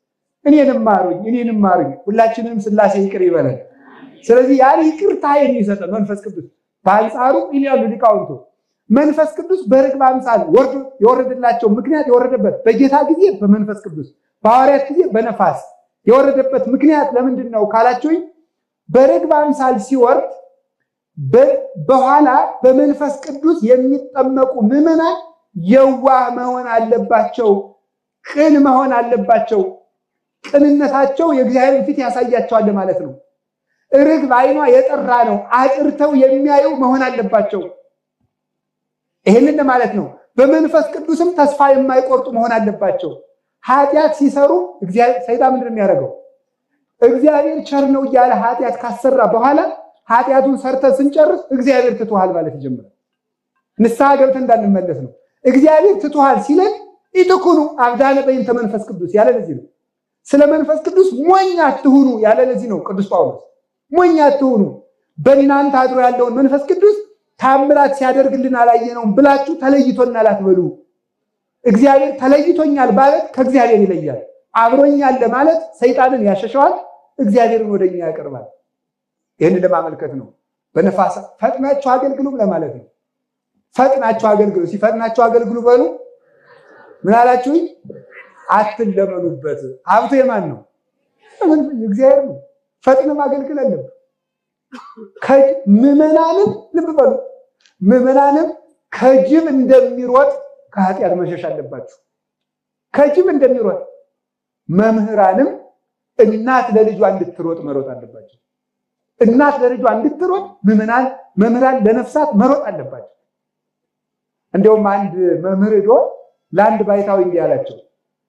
እኔንም ማሩኝ፣ እኔንም ማሩኝ። ሁላችንንም ሥላሴ ይቅር ይበለን። ስለዚህ ያን ይቅርታ የሚሰጠን መንፈስ ቅዱስ በአንጻሩ ይላሉ ሊቃውንቱ መንፈስ ቅዱስ በርግብ አምሳል ወርዶ የወረደላቸው ምክንያት የወረደበት በጌታ ጊዜ በመንፈስ ቅዱስ በሐዋርያት ጊዜ በነፋስ የወረደበት ምክንያት ለምንድን ነው ካላችሁኝ፣ በርግብ አምሳል ሲወርድ በኋላ በመንፈስ ቅዱስ የሚጠመቁ ምዕመናን የዋህ መሆን አለባቸው፣ ቅን መሆን አለባቸው። ቅንነታቸው የእግዚአብሔርን ፊት ያሳያቸዋል ማለት ነው። ርግብ ዓይኗ የጠራ ነው፣ አጥርተው የሚያዩ መሆን አለባቸው። ይህንን ለማለት ነው። በመንፈስ ቅዱስም ተስፋ የማይቆርጡ መሆን አለባቸው። ኃጢአት ሲሰሩ ሰይጣን ምንድን ነው የሚያደርገው? እግዚአብሔር ቸር ነው እያለ ኃጢአት ካሰራ በኋላ ኃጢአቱን ሰርተን ስንጨርስ እግዚአብሔር ትቶሃል ማለት ይጀምራል። ንስሐ ገብተን እንዳንመለስ ነው። እግዚአብሔር ትቶሃል ሲለን ኢትኩኑ አብዳነ በእንተ መንፈስ ቅዱስ ያለ ለዚህ ነው። ስለ መንፈስ ቅዱስ ሞኝ አትሁኑ ያለ ለዚህ ነው ቅዱስ ጳውሎስ። ሞኝ አትሁኑ፣ በእናንተ አድሮ ያለውን መንፈስ ቅዱስ ታምራት ሲያደርግልን አላየነውም ብላችሁ ተለይቶናል አትበሉ። እግዚአብሔር ተለይቶኛል ማለት ከእግዚአብሔር ይለያል። አብሮኛል ለማለት ሰይጣንን ያሸሸዋል፣ እግዚአብሔርን ወደኛ ያቀርባል። ይህንን ለማመልከት ነው። በነፋስ ፈጥናችሁ አገልግሉም ለማለት ነው። ፈጥናችሁ አገልግሉ። ሲፈጥናችሁ አገልግሉ በሉ። ምን አላችሁኝ? አትለመኑበት። ሀብቱ የማን ነው? እግዚአብሔር ነው። ፈጥነ ማገልገል አለብን። ምዕመናንም ልብ በሉ፣ ምዕመናንም ከጅብ እንደሚሮጥ ከኃጢአት መሸሽ አለባችሁ። ከጅብ እንደሚሮጥ መምህራንም እናት ለልጇ እንድትሮጥ መሮጥ አለባቸው። እናት ለልጇ እንድትሮጥ ምዕመናን መምህራን ለነፍሳት መሮጥ አለባቸው። እንደውም አንድ መምህር ሄዶ ለአንድ ባይታዊ እንዲህ አላቸው።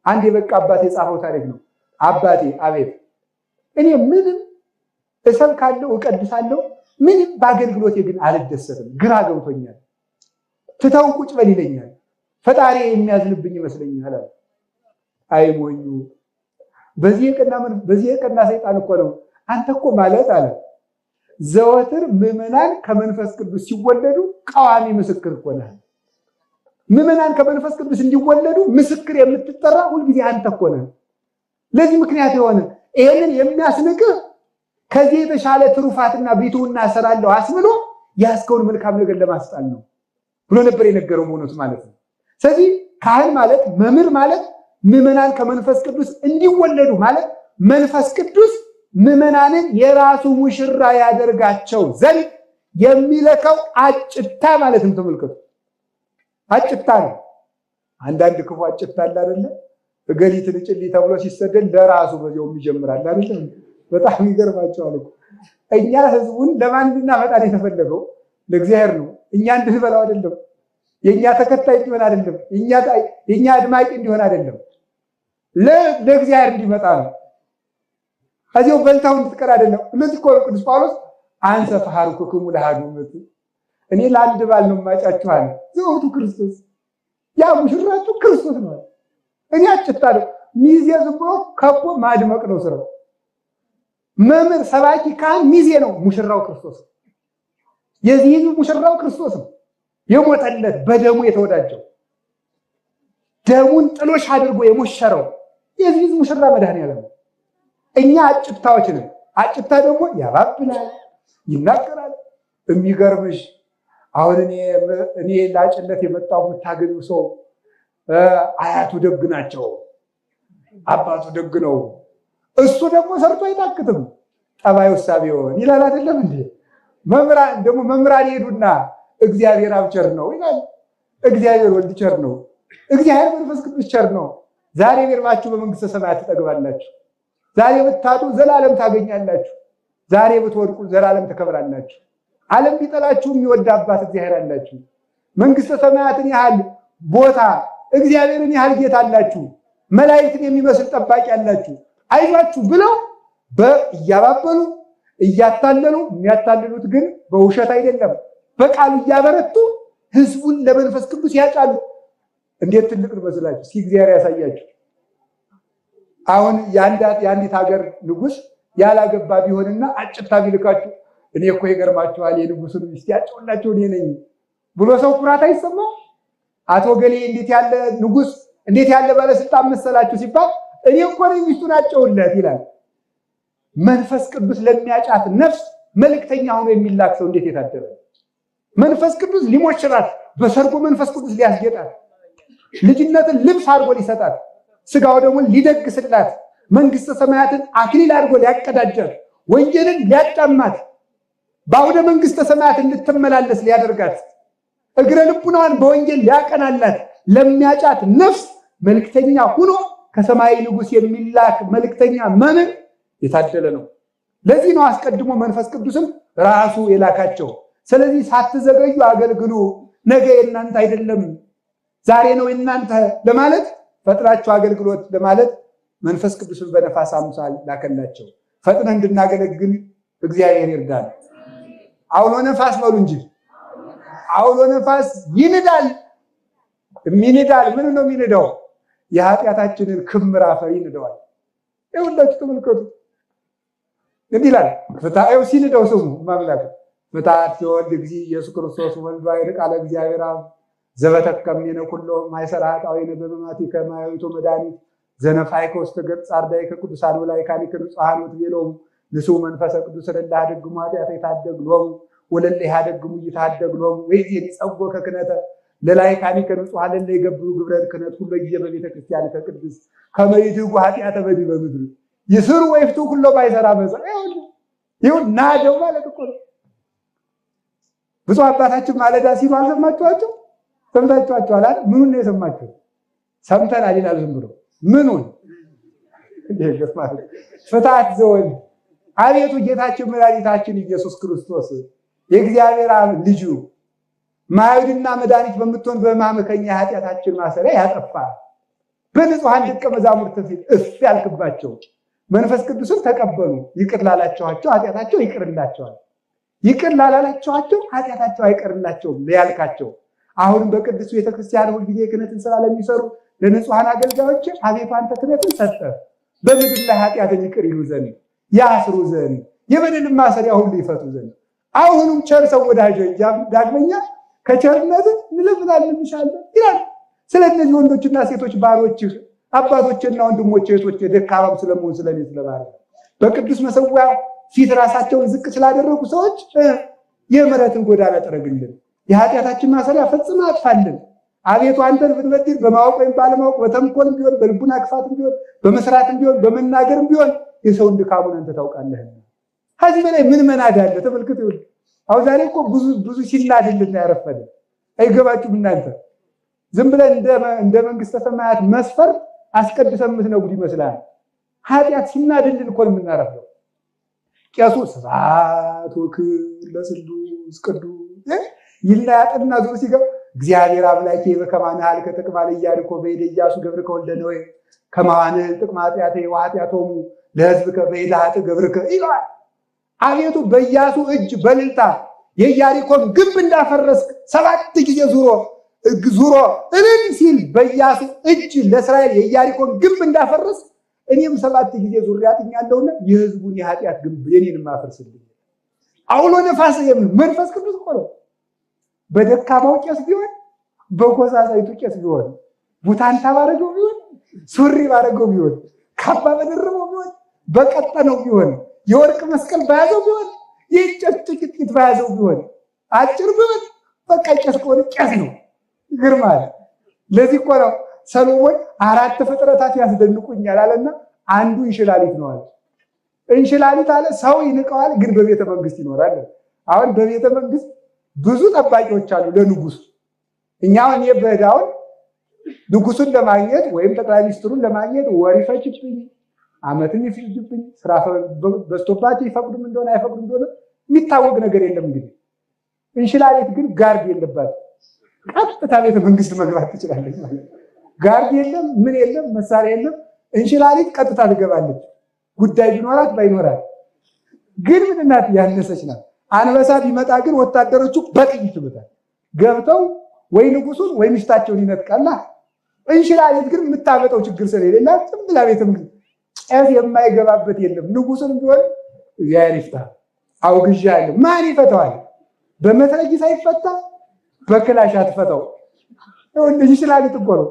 አንድ የበቃ አባት የጻፈው ታሪክ ነው። አባቴ አቤት፣ እኔ ምንም እሰብካለሁ፣ እቀድሳለሁ፣ ምንም በአገልግሎቴ ግን አልደሰትም፣ ግራ ገብቶኛል። ትተው ቁጭ በል ይለኛል። ፈጣሪ የሚያዝንብኝ ይመስለኛል አለ። አይሞኙ በዚህ የቀና ሰይጣን እኮ ነው። አንተ እኮ ማለት አለ ዘወትር ምዕመናን ከመንፈስ ቅዱስ ሲወለዱ ቀዋሚ ምስክር እኮ ነህ። ምዕመናን ከመንፈስ ቅዱስ እንዲወለዱ ምስክር የምትጠራ ሁልጊዜ አንተ እኮ ነህ። ለዚህ ምክንያት የሆነ ይሄንን የሚያስንቅህ ከዚህ የተሻለ ትሩፋትና ቢትውና እሰራለሁ አስብሎ ያስከውን መልካም ነገር ለማስጣል ነው ብሎ ነበር የነገረው በእውነቱ ማለት ነው። ስለዚህ ካህን ማለት መምህር ማለት ምዕመናን ከመንፈስ ቅዱስ እንዲወለዱ ማለት መንፈስ ቅዱስ ምዕመናንን የራሱ ሙሽራ ያደርጋቸው ዘንድ የሚለከው አጭታ ማለት ነው። ተመልከቱ፣ አጭታ ነው። አንዳንድ ክፉ አጭታ አለ አይደለ? እገሊትን እጭልኝ ተብሎ ሲሰደድ ለራሱ በዚያው ይጀምራል አይደለ? በጣም ይገርማቸዋል እኮ። እኛ ህዝቡን ለማን እንድናመጣ ነው የተፈለገው? ለእግዚአብሔር ነው። እኛ እንድንበላው አይደለም። የእኛ ተከታይ እንዲሆን አይደለም። የእኛ አድማቂ እንዲሆን አይደለም። ለእግዚአብሔር እንዲመጣ ነው። ከዚያው በልታው እንድትቀር አይደለም። እነዚህ እኮ ቅዱስ ጳውሎስ አንሰ ፈሃርኩክሙ ለአሐዱ ምእቱ፣ እኔ ለአንድ ባል ነው የማጫችሁ አለ። ዘውቱ ክርስቶስ፣ ያ ሙሽራችሁ ክርስቶስ ነው። እኔ አጭታ ነው ሚዜ ዝም ብሎ ከቦ ማድመቅ ነው ስራው። መምህር፣ ሰባኪ፣ ካህን ሚዜ ነው። ሙሽራው ክርስቶስ ነው። የዚህ ህዝብ ሙሽራው ክርስቶስ ነው። የሞተለት በደሙ የተወዳጀው ደሙን ጥሎሽ አድርጎ የሞሸረው የዚህ ህዝብ ሙሽራ መድኃኔዓለም ነው። እኛ አጭታዎች ነን። አጭታ ደግሞ ያባብላል፣ ይናገራል። የሚገርምሽ አሁን እኔ ላጭለት የመጣው የምታገኙ ሰው አያቱ ደግ ናቸው፣ አባቱ ደግ ነው። እሱ ደግሞ ሰርቶ አይታክትም። ጠባዩ እሳ ቢሆን ይላል አይደለም እንዴ? መምህራን ደግሞ መምህራን ይሄዱና እግዚአብሔር አብ ቸር ነው ይላል። እግዚአብሔር ወልድ ቸር ነው። እግዚአብሔር መንፈስ ቅዱስ ቸር ነው። ዛሬ ቢርባችሁ በመንግስተ ሰማያት ትጠግባላችሁ። ዛሬ ብታጡ ዘላለም ታገኛላችሁ። ዛሬ ብትወድቁ ዘላለም ትከብራላችሁ። ዓለም ቢጠላችሁ የሚወድ አባት እግዚአብሔር አላችሁ። መንግስተ ሰማያትን ያህል ቦታ እግዚአብሔርን ያህል ጌታ አላችሁ፣ መላእክትን የሚመስል ጠባቂ አላችሁ፣ አይዟችሁ ብለው እያባበሉ እያታለሉ፣ የሚያታልሉት ግን በውሸት አይደለም፣ በቃሉ እያበረቱ ህዝቡን ለመንፈስ ቅዱስ ያጫሉ። እንዴት ትልቅ መስላችሁ! እስኪ እግዚአብሔር ያሳያችሁ። አሁን የአንዲት ሀገር ንጉስ ያላገባ ቢሆንና አጭታ ቢልካችሁ፣ እኔ እኮ ይገርማችኋል የንጉሱን ሚስት ያጨውላቸው እኔ ነኝ ብሎ ሰው ኩራት አይሰማው? አቶ ገሌ እንዴት ያለ ንጉስ፣ እንዴት ያለ ባለስልጣን መሰላችሁ ሲባል እኔ እኮ ነኝ ሚስቱን አጨውለት ይላል። መንፈስ ቅዱስ ለሚያጫት ነፍስ መልእክተኛ ሆኖ የሚላክ ሰው እንዴት የታደለ! መንፈስ ቅዱስ ሊሞሽራት፣ በሰርጎ መንፈስ ቅዱስ ሊያስጌጣት፣ ልጅነትን ልብስ አድርጎ ሊሰጣት፣ ስጋው ደግሞ ሊደግስላት፣ መንግስተ ሰማያትን አክሊል አድርጎ ሊያቀዳጃት፣ ወንጌልን ሊያጫማት፣ በአውደ መንግስተ ሰማያት እንድትመላለስ ሊያደርጋት፣ እግረ ልቡናዋን በወንጌል ሊያቀናላት ለሚያጫት ነፍስ መልእክተኛ ሁኖ ከሰማይ ንጉስ የሚላክ መልእክተኛ መምህር የታደለ ነው። ለዚህ ነው አስቀድሞ መንፈስ ቅዱስም ራሱ የላካቸው። ስለዚህ ሳትዘገዩ አገልግሉ፣ ነገ የእናንተ አይደለም ዛሬ ነው የእናንተ ለማለት፣ ፈጥናችሁ አገልግሎት ለማለት መንፈስ ቅዱስን በነፋስ አምሳል ላከላቸው። ፈጥነን እንድናገለግል እግዚአብሔር ይርዳል። አውሎ ነፋስ በሉ እንጂ፣ አውሎ ነፋስ ይንዳል። የሚንዳል ምን ነው የሚንዳው? የኃጢአታችንን ክምር አፈር ይንደዋል። ይኸውላችሁ ተመልከቱ። እንዲህ ይላል ፍታኤው ሲንደው ስሙ ማምላክ ፍታት ዘወልድ እግዚእ ኢየሱስ ክርስቶስ ወልድ ባሕርይ ቃለ እግዚአብሔር አብ ዘበተከምኔነ ኩሎ ማይሰራ ኃጣውኢነ በመማቲከ ማያዊቶ መድኃኒት ዘነፋይከ ውስተ ገጽ አርዳኢከ ቅዱሳን ወላይካኒከ ንጹሐን ወትቤሎሙ ንስኡ መንፈሰ ቅዱስ ለእለ ኀደግሙ ኃጢአተ ይትኀደግ ሎሙ ወለእለ ኢኀደግሙ ኢይትኀደግ ሎሙ ወይእዜኒ ጸጎከ ክህነተ ለላይካኒከ ንጹሐን ለእለ ይገብሩ ግብረ ክህነት ኩሎ ጊዜ በቤተ ክርስቲያንከ ቅድስት ከመ ይድኅጉ ኃጢአተ በዲበ ምድር ይስሩ ወይፍቱ ኩሎ ማይሰራ መጻ። ይሁን ናደው ማለት እኮ ነው። ብፁዕ አባታችን ማለዳ ሲሉ አልሰማችኋቸው? ሰምታችኋቸዋል አይደል? ምኑን ነው የሰማችሁት? ሰምተናል ይላል ዝም ብሎ ምኑን? ፍታት ዘወልድ አቤቱ ጌታችን መድኃኒታችን ኢየሱስ ክርስቶስ የእግዚአብሔር አብ ልጁ ማዕድና መድኃኒት በምትሆን በሕማምህ የኃጢአታችን ማሰሪያ ያጠፋ፣ በንጹሐን ደቀ መዛሙርት ፊት እፍ ያልክባቸው መንፈስ ቅዱስን ተቀበሉ። ይቅር ላላችኋቸው ኃጢአታቸው ይቅርላቸዋል፣ ይቅር ላላላችኋቸው ኃጢአታቸው አይቀርላቸውም ያልካቸው፣ አሁንም በቅድስት ቤተክርስቲያን ሁልጊዜ ክህነትን ስራ ለሚሰሩ ለንጹሐን አገልጋዮች አቤቱ አንተ ክህነትን ሰጠህ። በምድር ላይ ኃጢአትን ይቅር ይሉ ዘንድ፣ ያስሩ ዘንድ፣ የበደልን ማሰሪያ ሁሉ ይፈቱ ዘንድ፣ አሁንም ቸር ሰው ወዳጅ ዳግመኛ ከቸርነት እንለምናለን እንሻለን ይላል። ስለ እነዚህ ወንዶችና ሴቶች ባሮችህ አባቶችና ወንድሞች እህቶች ደካማም ስለመሆን ስለኔ ስለባሪያ በቅዱስ መሰዊያ ፊት ራሳቸውን ዝቅ ስላደረጉ ሰዎች የምሕረትን ጎዳና ጥረግልን፣ የኃጢአታችን ማሰሪያ ፈጽመህ አጥፋልን። አቤቱ አንተን ብንበድል በማወቅ ወይም ባለማወቅ፣ በተንኮልም ቢሆን፣ በልቡና ክፋትም ቢሆን፣ በመስራትም ቢሆን፣ በመናገርም ቢሆን የሰውን ድካሙን አንተ ታውቃለህና። ከዚህ በላይ ምን መናድ አለ? ተመልክቱ። ይሁን አሁን ዛሬ እኮ ብዙ ብዙ ሲናድልን ያረፈደ አይገባችሁም እናንተ። ዝም ብለን እንደ መንግስተ ሰማያት መስፈር አስቀድሰን የምትነጉድ ይመስላል። ኃጢአት ሲናድልን እኮ ነው የምናረፍደው። ቄሱ ስብሐት ወክብር ለስሉስ ቅዱስ ይልና ያጥና ዙር ሲገባ እግዚአብሔር አምላኬ በከመ አንኀልከ ጥቅማ ለኢያሪኮ በእደ ኢያሱ ገብርከ ወልደ ነዌ ከማሁ አንህል ጥቅማ ኃጢአቴ ወኃጢአቶሙ ለሕዝብከ በእደ ኃጥእ ገብርከ ይለዋል። አቤቱ በኢያሱ እጅ በልልታ የኢያሪኮን ግንብ እንዳፈረስክ 7 ጊዜ ዙሮ ዙሮ እልል ሲል በኢያሱ እጅ ለእስራኤል የኢያሪኮን ግንብ እንዳፈረስክ እኔም 7 ጊዜ ዙሬ አጥኛለሁና የሕዝቡን የኃጢአት ግንብ የኔንም አፍርስልኝ። አውሎ ነፋስ የምን መንፈስ ቅዱስ እኮ ነው። በደካማው ቄስ ቢሆን፣ በኮሳሳይቱ ቄስ ቢሆን፣ ቡታንታ ባረገው ቢሆን፣ ሱሪ ባረገው ቢሆን፣ ካባ በደረበው ቢሆን፣ በቀጠነው ቢሆን፣ የወርቅ መስቀል በያዘው ቢሆን፣ የእንጨት ጥቂት በያዘው ቢሆን፣ አጭር ቢሆን፣ በቃ ቄስ ከሆነ ቄስ ነው። ይገርማል። ለዚህ እኮ ነው ሰሎሞን 4 ፍጥረታት ያስደንቁኛል አለና አንዱ እንሽላሊት ነው አለ። እንሽላሊት አለ ሰው ይንቀዋል፣ ግን በቤተ መንግስት ይኖራል። አሁን በቤተ መንግስት ብዙ ጠባቂዎች አሉ ለንጉሱ። እኛ እኔ በዳውን ንጉሱን ለማግኘት ወይም ጠቅላይ ሚኒስትሩን ለማግኘት ወር ይፈጅብኝ፣ አመትም ይፈጅብኝ፣ ስራ በዝቶባቸው ይፈቅዱም እንደሆነ አይፈቅዱም እንደሆነ የሚታወቅ ነገር የለም። እንግዲህ እንሽላሊት ግን guard የለባትም። ቀጥታ ቤተ መንግስት መግባት ትችላለች ማለት ነው። Guard የለም፣ ምን የለም፣ መሳሪያ የለም። እንሽላሊት ቀጥታ ትገባለች። ጉዳይ ቢኖራት ባይኖራት ግን ምን ናት? ያነሰች ናት። አንበሳ ቢመጣ ግን ወታደሮቹ በጥይት ይሉታል። ገብተው ወይ ንጉሱን ወይ ሚስታቸውን ይነጥቃላ። እንሽላሊት ግን የምታመጣው ችግር ስለሌላት ዝም ብላ ቤተ መንግስት ቄስ የማይገባበት የለም። ንጉሱን ቢሆን እግዚአብሔር ይፍታ አውግዣለሁ። ማን ይፈታዋል? በመትረጊስ አይፈታ፣ በክላሽ አትፈታው። እንሽላሊት እኮ ነው።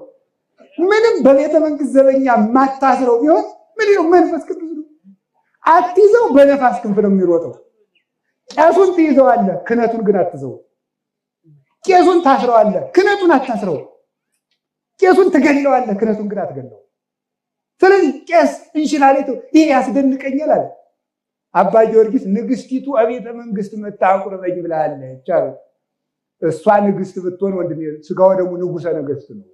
ምንም በቤተ መንግስት ዘበኛ ማታስረው ቢሆን ምን ነው? መንፈስ ቅዱስ ነው። አትይዘው፣ በነፋስ ክንፍ ነው የሚሮጠው። ቄሱን ትይዘዋለህ፣ ክነቱን ግን አትዘው። ቄሱን ታስረዋለህ፣ ክነቱን አታስረው። ቄሱን ትገለዋለህ፣ ክነቱን ግን አትገለው። ስለዚህ ቄስ እንሽላሊቱ ይሄ ያስደንቀኛል አለ አባ ጊዮርጊስ። ንግስቲቱ አቤተ መንግስት መታ አቁርበኝ ብላለች አሉ። እሷ ንግስት ብትሆን ወንድሜ ስጋው ደግሞ ንጉሰ ነገስት ነው።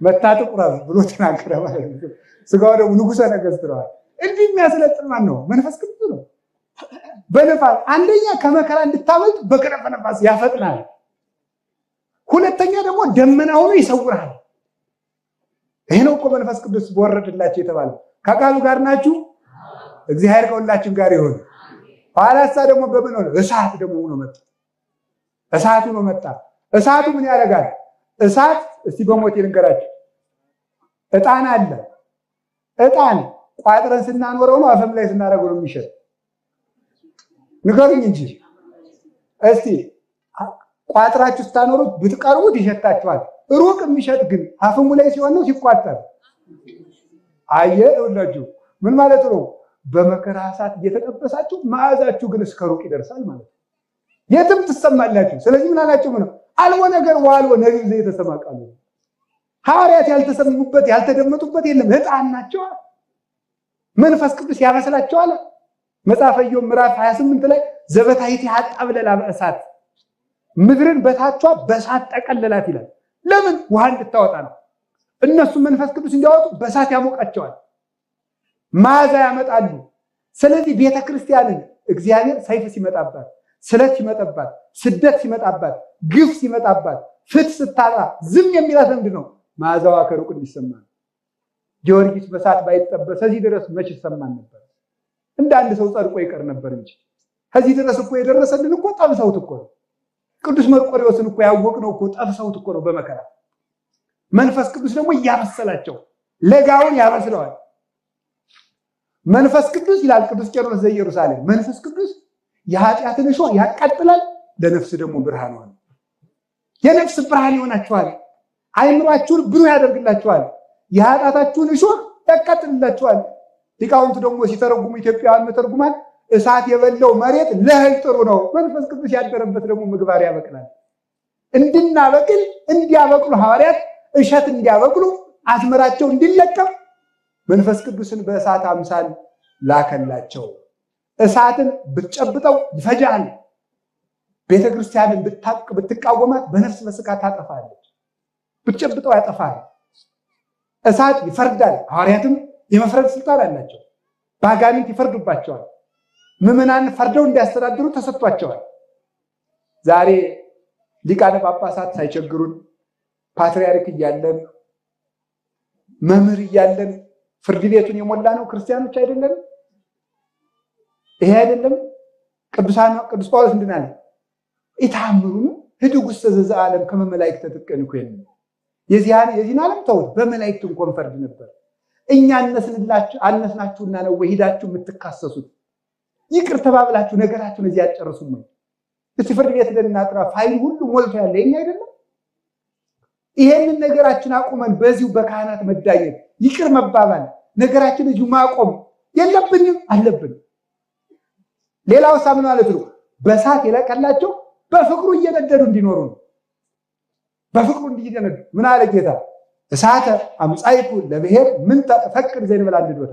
መታ ትቁረብ ብሎ ተናገረ ማለት ነው። ስጋው ደግሞ ንጉሰ ነገስት ነው። እንዲህ የሚያስለጥን ማን ነው? መንፈስ ቅዱስ ነው። በነፋስ አንደኛ ከመከራ እንድታመልጥ በክነፈ ነፋስ ያፈጥናል። ሁለተኛ ደግሞ ደመና ሆኖ ይሰውራል። ይሄ ነው እኮ መንፈስ ቅዱስ በወረደላቸው የተባለው። ከቃሉ ጋር ናችሁ፣ እግዚአብሔር ከሁላችን ጋር ይሁን። ኋላሳ ደግሞ በምን ሆነ? እሳት ደግሞ ሆኖ መጣ። እሳቱ ሆኖ መጣ። እሳቱ ምን ያደርጋል? እሳት እስቲ በሞት ልንገራችሁ። እጣን አለ። እጣን ቋጥረን ስናኖረው ነው አፈም ላይ ስናደርገው ነው የሚሸጥ? ንገሩኝ እንጂ እስቲ። ቋጥራችሁ ስታኖሩት ብትቀርቡት ይሸታችኋል። ሩቅ የሚሸጥ ግን አፍሙ ላይ ሲሆን ነው ሲቋጠር። አየ ሁላችሁ ምን ማለት ነው? በመከራ እሳት እየተጠበሳችሁ መዓዛችሁ ግን እስከ ሩቅ ይደርሳል ማለት ነው። የትም ትሰማላችሁ። ስለዚህ ምን አላችሁ? ምን አልቦ ነገር ወአልቦ ነቢብ ዘየተሰማ ቃሉ። ሐዋርያት ያልተሰሙበት ያልተደመጡበት የለም። ዕጣን ናቸው። መንፈስ ቅዱስ ያበስላቸዋል። መጽሐፈ ኢዮብ ምዕራፍ 28 ላይ ዘበታሕቲሃ አጣብለላ በእሳት፣ ምድርን በታቿ በእሳት ጠቀለላት ይላል። ለምን? ውሃ እንድታወጣ ነው። እነሱ መንፈስ ቅዱስ እንዲያወጡ በእሳት ያሞቃቸዋል፣ መዓዛ ያመጣሉ። ስለዚህ ቤተክርስቲያንን እግዚአብሔር ሰይፍ ሲመጣባት፣ ስለት ሲመጣባት፣ ስደት ሲመጣባት፣ ግፍ ሲመጣባት፣ ፍትህ ስታጣ ዝም የሚላት ምንድን ነው? መዓዛዋ ከሩቅ እንዲሰማ ነው። ጊዮርጊስ በእሳት ባይጠበስ ከዚህ ድረስ መች ይሰማን ነበር? እንደ አንድ ሰው ጸድቆ ይቀር ነበር እንጂ ከዚህ ድረስ እኮ የደረሰልን እኮ ጠብሰውት እኮ ነው። ቅዱስ መርቆሬዎስን እኮ ያወቅነው እኮ ጠብሰውት እኮ ነው በመከራ። መንፈስ ቅዱስ ደግሞ እያበሰላቸው ለጋውን ያበስለዋል። መንፈስ ቅዱስ ይላል ቅዱስ ቄርሎስ ዘኢየሩሳሌም፣ መንፈስ ቅዱስ የኃጢአትን እሾህ ያቃጥላል፣ ለነፍስ ደግሞ ብርሃን ሆነ። የነፍስ ብርሃን ይሆናችኋል። አይምሯችሁን ብሩህ ያደርግላችኋል። የኃጢአታችሁን እሾህ ያቃጥልላችኋል። ሊቃውንቱ ደግሞ ሲተረጉሙ ኢትዮጵያውያን መተርጉማን እሳት የበላው መሬት ለእህል ጥሩ ነው፣ መንፈስ ቅዱስ ያደረበት ደግሞ ምግባር ያበቅላል። እንድናበቅል እንዲያበቅሉ ሐዋርያት እሸት እንዲያበቅሉ አዝመራቸው እንዲለቀም መንፈስ ቅዱስን በእሳት አምሳል ላከላቸው። እሳትን ብትጨብጠው ይፈጃል። ቤተክርስቲያንን ብትቃወማት በነፍስ በስጋ ታጠፋለች። ብትጨብጠው ያጠፋል። እሳት ይፈርዳል። ሐዋርያትም የመፍረድ ስልጣን አላቸው። በአጋንንት ይፈርዱባቸዋል። ምዕመናን ፈርደው እንዲያስተዳድሩ ተሰጥቷቸዋል። ዛሬ ሊቃነ ጳጳሳት ሳይቸግሩን ፓትርያርክ እያለን መምህር እያለን ፍርድ ቤቱን የሞላ ነው ክርስቲያኖች አይደለንም? ይሄ አይደለም? ቅዱስ ጳውሎስ ምንድን አለ? ኢታምሩኑ ህድግ ውስተ ዘዘዓለም ከመ መላእክተ ጥቀን ኮይን። የዚህን ዓለም ተውት፣ በመላእክት እንኳን ፈርድ ነበር። እኛ አነስናችሁና ነው ወይ ሂዳችሁ የምትካሰሱት? ይቅር ተባብላችሁ ነገራችሁን እዚህ አትጨርሱም ወይ? እስቲ ፍርድ ቤት እናጥራ፣ ፋይል ሁሉ ሞልቶ ያለ የኛ አይደለም? ይሄንን ነገራችን አቁመን በዚሁ በካህናት መዳኘት፣ ይቅር መባባል፣ ነገራችን እዚሁ ማቆም የለብንም አለብን። ሌላው ምን ማለት ነው? በእሳት የለቀላቸው በፍቅሩ እየነደዱ እንዲኖሩ ነው። በፍቅሩ እንዲነዱ ምን አለ ጌታ? እሳተ አምጻይኩ ለብሔር ምን ተፈቅድ ዘእንበለ አንድዶታ።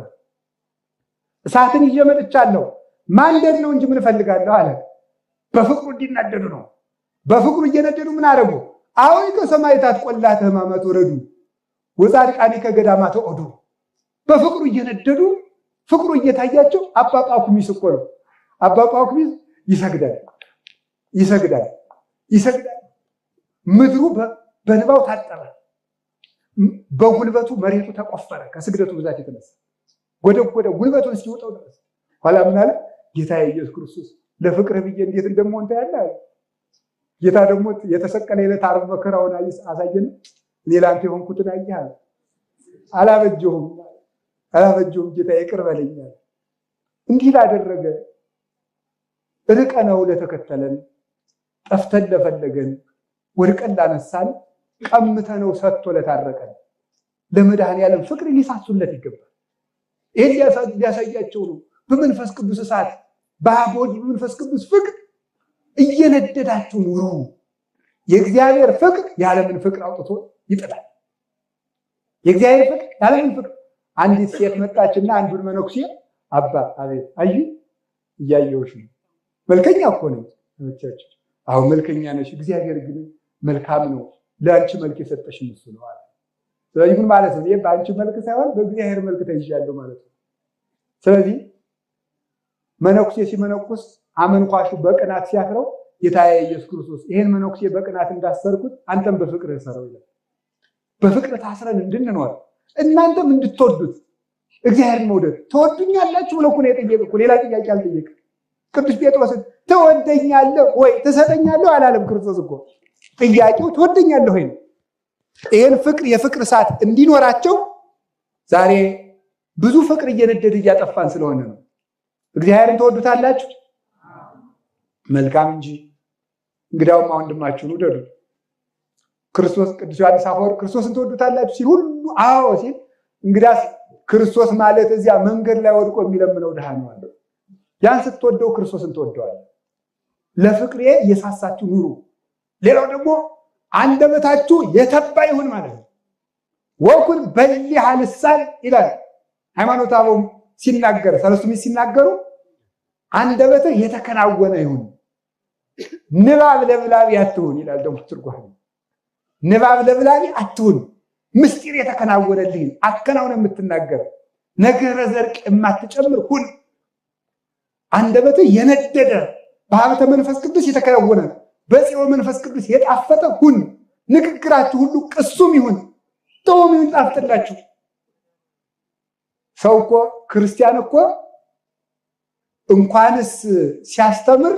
እሳትን ይዤ መጥቻለሁ ማንደድ ነው እንጂ ምን እፈልጋለሁ አለ። በፍቅሩ እንዲናደዱ ነው። በፍቅሩ እየነደዱ ምን አደረጉ? አሁን ከሰማዕታት ቆላተ ሕማማት ወረዱ ወጻድቃኒ ከገዳማት ኦዱ። በፍቅሩ እየነደዱ ፍቅሩ እየታያቸው አባ ጳኩሚስ እኮ ነው። አባ ጳኩሚስ ይሰግዳል ይሰግዳል ይሰግዳል። ምድሩ በንባው ታጠበ። በጉልበቱ መሬቱ ተቆፈረ። ከስግደቱ ብዛት የተነሳ ጎደጎደ፣ ጉልበቱን እስኪወጣው ድረስ። ኋላ ምን አለ? ጌታ ኢየሱስ ክርስቶስ ለፍቅርህ ብዬ እንዴት እንደምሆን ታያለህ አለ። ጌታ ደግሞ የተሰቀለ የዕለት ዓርብ መከራውን አሳየን። እኔ ለአንተ የሆንኩትን አየህ አለ። አላበጀሁም አላበጀሁም ጌታ ይቅር በለኝ አለ። እንዲህ ላደረገ ርቀነው ለተከተለን፣ ጠፍተን ለፈለገን፣ ወድቀን ላነሳን፣ ቀምተነው ሰጥቶ ለታረቀን ለመድኃኔዓለም ፍቅር ሊሳሱለት ይገባል። ይህን ሊያሳያቸው ነው። በመንፈስ ቅዱስ እሳት፣ በአብ በወልድ በመንፈስ ቅዱስ ፍቅር እየነደዳችሁ ኑሩ። የእግዚአብሔር ፍቅር የዓለምን ፍቅር አውጥቶ ይጥላል። የእግዚአብሔር ፍቅር የዓለምን ፍቅር። አንዲት ሴት መጣችና አንዱን መነኩሴ አባ አቤት፣ አዩ እያየሁሽ ነው፣ መልከኛ እኮ ነኝ። አሁን መልከኛ ነሽ፣ እግዚአብሔር ግን መልካም ነው፣ ለአንቺ መልክ የሰጠሽ እሱ ነው አለ። ስለዚህ ምን ማለት ነው? ይሄ በአንቺ መልክ ሳይሆን በእግዚአብሔር መልክ ተይዣለሁ ማለት ነው። ስለዚህ መነኩሴ ሲመነኩስ አመንኳሹ በቅናት ሲያስረው ጌታዬ ኢየሱስ ክርስቶስ ይሄን መነኩሴ በቅናት እንዳሰርኩት አንተም በፍቅር ሰረው ይላል። በፍቅር ታስረን እንድንኖር እናንተም እንድትወዱት እግዚአብሔርን መውደድ ትወዱኛላችሁ ብሎ እኮ ነው የጠየቀው እኮ፣ ሌላ ጥያቄ አልጠየቅም። ቅዱስ ጴጥሮስን ትወደኛለህ ወይ ትሰጠኛለህ አላለም ክርስቶስ እኮ። ጥያቄው ትወደኛለህ ወይ ነው። ይሄን ፍቅር የፍቅር እሳት እንዲኖራቸው ዛሬ ብዙ ፍቅር እየነደደ እያጠፋን ስለሆነ ነው። እግዚአብሔርን ትወዱታላችሁ? መልካም እንጂ እንግዲያውማ ወንድማችሁን ውደዱ። ክርስቶስ ቅዱስ ዮሐንስ አፈወርቅ ክርስቶስን ትወዱታላችሁ ሲል ሁሉ አዎ ሲል፣ እንግዲያስ ክርስቶስ ማለት እዚያ መንገድ ላይ ወድቆ የሚለምነው ድሃ ነው አለ። ያን ስትወደው ክርስቶስን ትወደዋለህ። ለፍቅሬ እየሳሳችሁ ኑሩ። ሌላው ደግሞ አንደበታችሁ የተባ ይሁን ማለት ነው። ወኩን በሊሐ ልሳን ይላል ሃይማኖተ አበው ሲናገር፣ ሰለስቱ ምዕት ሲናገሩ አንደበትህ የተከናወነ ይሁን፣ ንባብ ለብላቢ አትሁን ይላል ደግሞ ትርጓሜ። ንባብ ለብላቢ አትሁን፣ ምስጢር የተከናወነልህን አከናውነ የምትናገር፣ ነገረ ዘርቅ የማትጨምር ሁን። አንደበትህ የነደደ በሀብተ መንፈስ ቅዱስ የተከናወነ በጽዮን መንፈስ ቅዱስ የጣፈጠ ሁን። ንግግራችሁ ሁሉ ቅሱም ይሁን፣ ጥዑም ይሁን፣ ጣፍጥላችሁ። ሰው እኮ ክርስቲያን እኮ እንኳንስ ሲያስተምር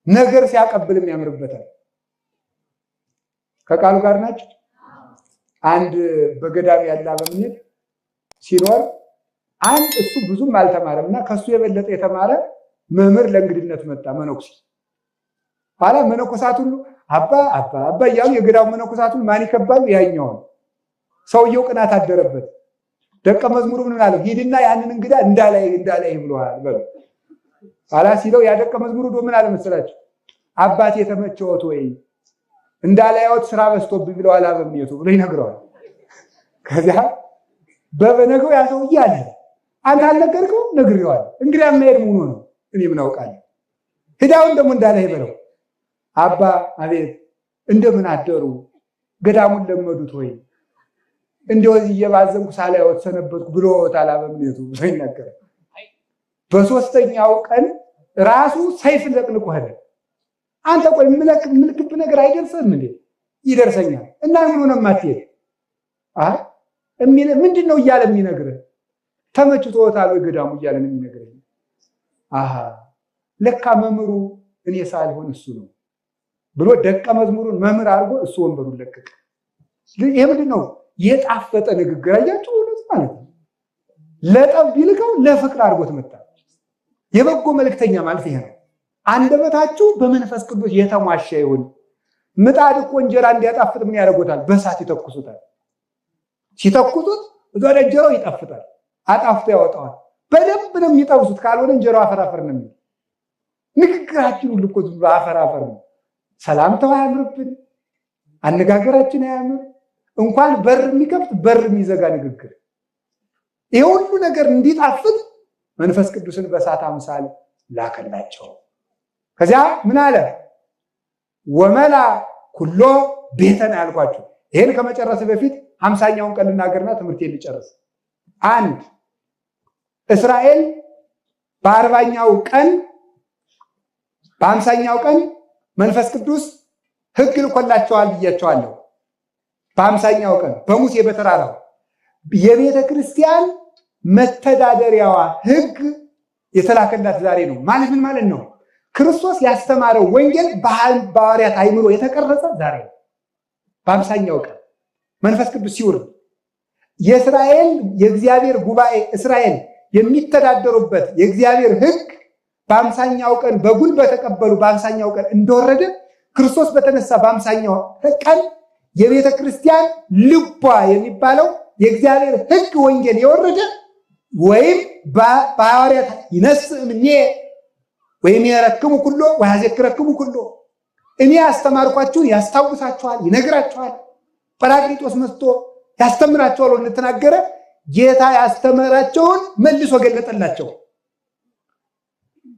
ነገር ሲያቀብልም ያምርበታል። ከቃሉ ጋር ናቸው። አንድ በገዳም ያለ አበምኔት ሲኖር አንድ እሱ ብዙም አልተማረም እና ከሱ የበለጠ የተማረ መምህር ለእንግድነት መጣ፣ መነኩሴ። ኋላ መነኮሳት ሁሉ አባ አባ አባ እያሉ የገዳሙ መነኮሳት ሁሉ ማን ይከባሉ? ያኛውን። ሰውየው ቅናት አደረበት። ደቀ መዝሙሩ ምን አለው? ሂድና ያንን እንግዳ እንዳላይ እንዳላይ ብለዋል በሉ። ኋላ ሲለው ያ ደቀ መዝሙሩ ዶ ምን አለ መሰላችሁ? አባት የተመቸዎት ወይ እንዳላየዎት ስራ በዝቶብኝ ብለዋል አበምኔቱ ብሎ ይነግረዋል። ከዚያ በበነገው ያ ሰውዬ አለ፣ አንተ አልነገርከውም? ነግሬዋለሁ። እንግዲያ መሄድ መሆኑ ነው፣ እኔ ምን አውቃለሁ? ሂዳውን ደግሞ እንዳላይ በለው። አባ አቤት፣ እንደምን አደሩ? ገዳሙን ለመዱት ወይ? እንደው እዚህ እየባዘንኩ ሳላየዎት ሰነበትኩ ብሎታል አበምኔቱ ብሎ ይናገራል። በሶስተኛው ቀን ራሱ ሰይፍ ለቅልቆ ሄደ። አንተ ቆይ ምልክብ ነገር አይደርስም እንዴ? ይደርሰኛል። እና ምን ሆነ የማትሄድ? አይ ምንድን ነው እያለ የሚነግርህ? ተመችቶታል ወይ ገዳሙ እያለ ነው የሚነግርህ። አሃ ለካ መምህሩ እኔ ሳልሆን እሱ ነው ብሎ ደቀ መዝሙሩን መምህር አድርጎ እሱ ወንበሩን ለቀቀ። ይሄ ምንድን ነው? የጣፈጠ ንግግር አያችሁ፣ እውነት ማለት ነው። ለጠብ ቢልከው ለፍቅር አድርጎት መጣ። የበጎ መልእክተኛ ማለት ይሄ ነው። አንደበታችሁ በመንፈስ ቅዱስ የተሟሸ ይሁን። ምጣድ እኮ እንጀራ እንዲያጣፍጥ ምን ያደርጉታል? በእሳት ይተኩሱታል። ሲተኩሱት እዛ ላይ እንጀራው ይጣፍጣል፣ አጣፍጦ ያወጣዋል። በደንብ ነው የሚጠብሱት፣ ካልሆነ እንጀራው አፈራፈር ነው የሚል። ንግግራችን ሁሉ እኮ ዝም ብሎ አፈራፈር ነው። ሰላምታው አያምርብን፣ አነጋገራችን አያምር። እንኳን በር የሚከፍት በር የሚዘጋ ንግግር። ይሄ ሁሉ ነገር እንዲጣፍጥ መንፈስ ቅዱስን በእሳት አምሳል ላከላቸው። ከዚያ ምን አለ? ወመላ ኩሎ ቤተን ያልኳቸው። ይሄን ከመጨረስ በፊት 50ኛውን ቀን ልናገርና ትምህርቴን ልጨርስ። አንድ እስራኤል በ40ኛው ቀን በ50ኛው ቀን መንፈስ ቅዱስ ሕግ ልኮላቸዋል ብያቸዋለሁ። በ50ኛው ቀን በሙሴ በተራራው የቤተ ክርስቲያን መተዳደሪያዋ ሕግ የተላከላት ዛሬ ነው። ማለት ምን ማለት ነው? ክርስቶስ ያስተማረው ወንጌል በሐዋርያት አእምሮ የተቀረጸ ዛሬ ነው። በ50ኛው ቀን መንፈስ ቅዱስ ሲወርድ የእስራኤል የእግዚአብሔር ጉባኤ እስራኤል የሚተዳደሩበት የእግዚአብሔር ሕግ በ50ኛው ቀን በጉን በተቀበሉ በ50ኛው ቀን እንደወረደ ክርስቶስ በተነሳ በ50ኛው ቀን የቤተ ክርስቲያን ልቧ የሚባለው የእግዚአብሔር ሕግ ወንጌል የወረደ ወይም በሐዋርያት ይነስእ እምኔ ወይም የረክሙ ኩሎ ወያዘክረክሙ ኩሎ፣ እኔ ያስተማርኳችሁን ያስታውሳችኋል፣ ይነግራችኋል። ጰራቅሊጦስ መጥቶ ያስተምራቸዋል እንደተናገረ ጌታ ያስተምራቸውን መልሶ ገለጠላቸው።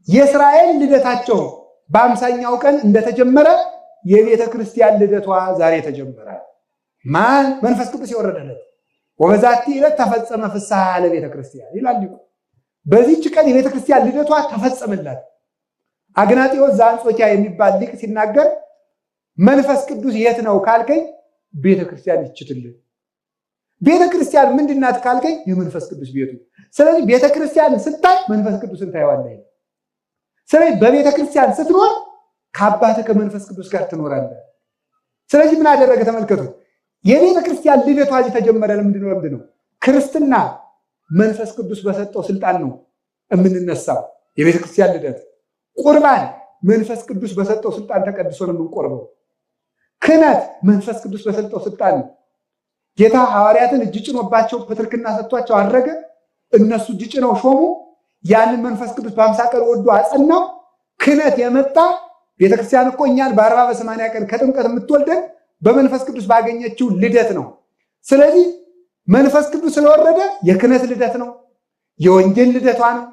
የእስራኤል ልደታቸው በ50ኛው ቀን እንደተጀመረ የቤተ ክርስቲያን ልደቷ ዛሬ ተጀመረ። ማን? መንፈስ ቅዱስ የወረደለት። ወበዛቲ ዕለት ተፈጸመ ፍስሐ ለቤተ ክርስቲያን ይላል ሊቁ። በዚህች ቀን የቤተ ክርስቲያን ልደቷ ተፈጸመላት። አግናጢዎስ ዘአንጾኪያ የሚባል ሊቅ ሲናገር መንፈስ ቅዱስ የት ነው ካልከኝ ቤተ ክርስቲያን ይችትልን። ቤተ ክርስቲያን ምንድናት ካልከኝ የመንፈስ ቅዱስ ቤቱ። ስለዚህ ቤተ ክርስቲያን ስታይ መንፈስ ቅዱስን ታየዋለህ። ስለዚህ በቤተ ክርስቲያን ስትኖር ከአባትህ ከመንፈስ ቅዱስ ጋር ትኖራለህ። ስለዚህ ምን አደረገ? ተመልከቱት። የቤተ ክርስቲያን ልደቷ እዚህ ተጀመረ። ለምንድን ነው? ክርስትና መንፈስ ቅዱስ በሰጠው ስልጣን ነው የምንነሳው። የቤተ ክርስቲያን ልደት ቁርባን መንፈስ ቅዱስ በሰጠው ስልጣን ተቀድሶ ነው የምንቆርበው። ክህነት መንፈስ ቅዱስ በሰጠው ስልጣን ነው። ጌታ ሐዋርያትን እጅ ጭኖባቸው ፕትርክና ሰጥቷቸው አረገ። እነሱ እጅ ጭነው ሾሙ። ያንን መንፈስ ቅዱስ በ50 ቀን ወዶ አጸናው። ክህነት የመጣ ቤተክርስቲያን እኮ እኛን በ40 በ80 ቀን ከጥምቀት የምትወልደን በመንፈስ ቅዱስ ባገኘችው ልደት ነው። ስለዚህ መንፈስ ቅዱስ ስለወረደ የክህነት ልደት ነው፣ የወንጌል ልደቷ ነው፣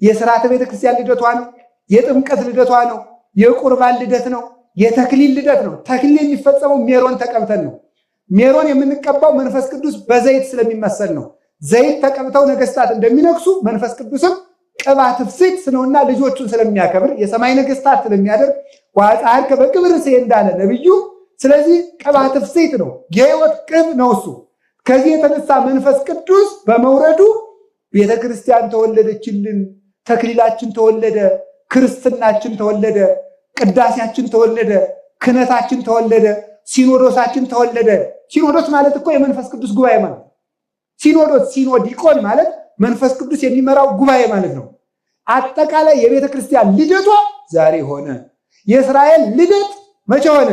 የስርዓተ ቤተክርስቲያን ልደቷ ነው፣ የጥምቀት ልደቷ ነው፣ የቁርባን ልደት ነው፣ የተክሊል ልደት ነው። ተክሊል የሚፈጸመው ሜሮን ተቀብተን ነው። ሜሮን የምንቀባው መንፈስ ቅዱስ በዘይት ስለሚመሰል ነው። ዘይት ተቀብተው ነገስታት እንደሚነግሱ መንፈስ ቅዱስም ቅባት ፍስት ነውና ልጆቹን ስለሚያከብር የሰማይ ነገስታት ስለሚያደርግ ወአጽሐርከ በግብር ርእሴ እንዳለ ነብዩ። ስለዚህ ቅባት ፍስት ነው፣ የህይወት ቅብ ነው እሱ። ከዚህ የተነሳ መንፈስ ቅዱስ በመውረዱ ቤተክርስቲያን ተወለደችልን፣ ተክሊላችን ተወለደ፣ ክርስትናችን ተወለደ፣ ቅዳሴያችን ተወለደ፣ ክህነታችን ተወለደ፣ ሲኖዶሳችን ተወለደ። ሲኖዶስ ማለት እኮ የመንፈስ ቅዱስ ጉባኤ ማለት ነው። ሲኖዶስ ሲኖዲቆን ማለት መንፈስ ቅዱስ የሚመራው ጉባኤ ማለት ነው። አጠቃላይ የቤተ ክርስቲያን ልደቷ ዛሬ ሆነ። የእስራኤል ልደት መቼ ሆነ?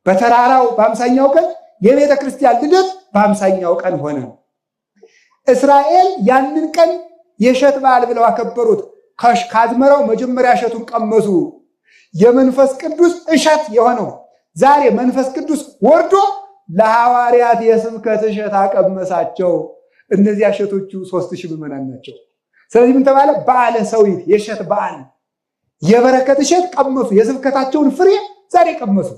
በተራራው በ50ኛው ቀን። የቤተ ክርስቲያን ልደት በ50ኛው ቀን ሆነ። እስራኤል ያንን ቀን የእሸት በዓል ብለው አከበሩት። ካዝመራው መጀመሪያ እሸቱን ቀመሱ። የመንፈስ ቅዱስ እሸት የሆነው ዛሬ መንፈስ ቅዱስ ወርዶ ለሐዋርያት የስብከት እሸት አቀመሳቸው። እነዚያ እሸቶቹ 3000 ምዕመናን ናቸው። ስለዚህ ምን ተባለ? በዓለ ሰዊት፣ የእሸት በዓል፣ የበረከት እሸት ቀመሱ። የስብከታቸውን ፍሬ ዛሬ ቀመሱ።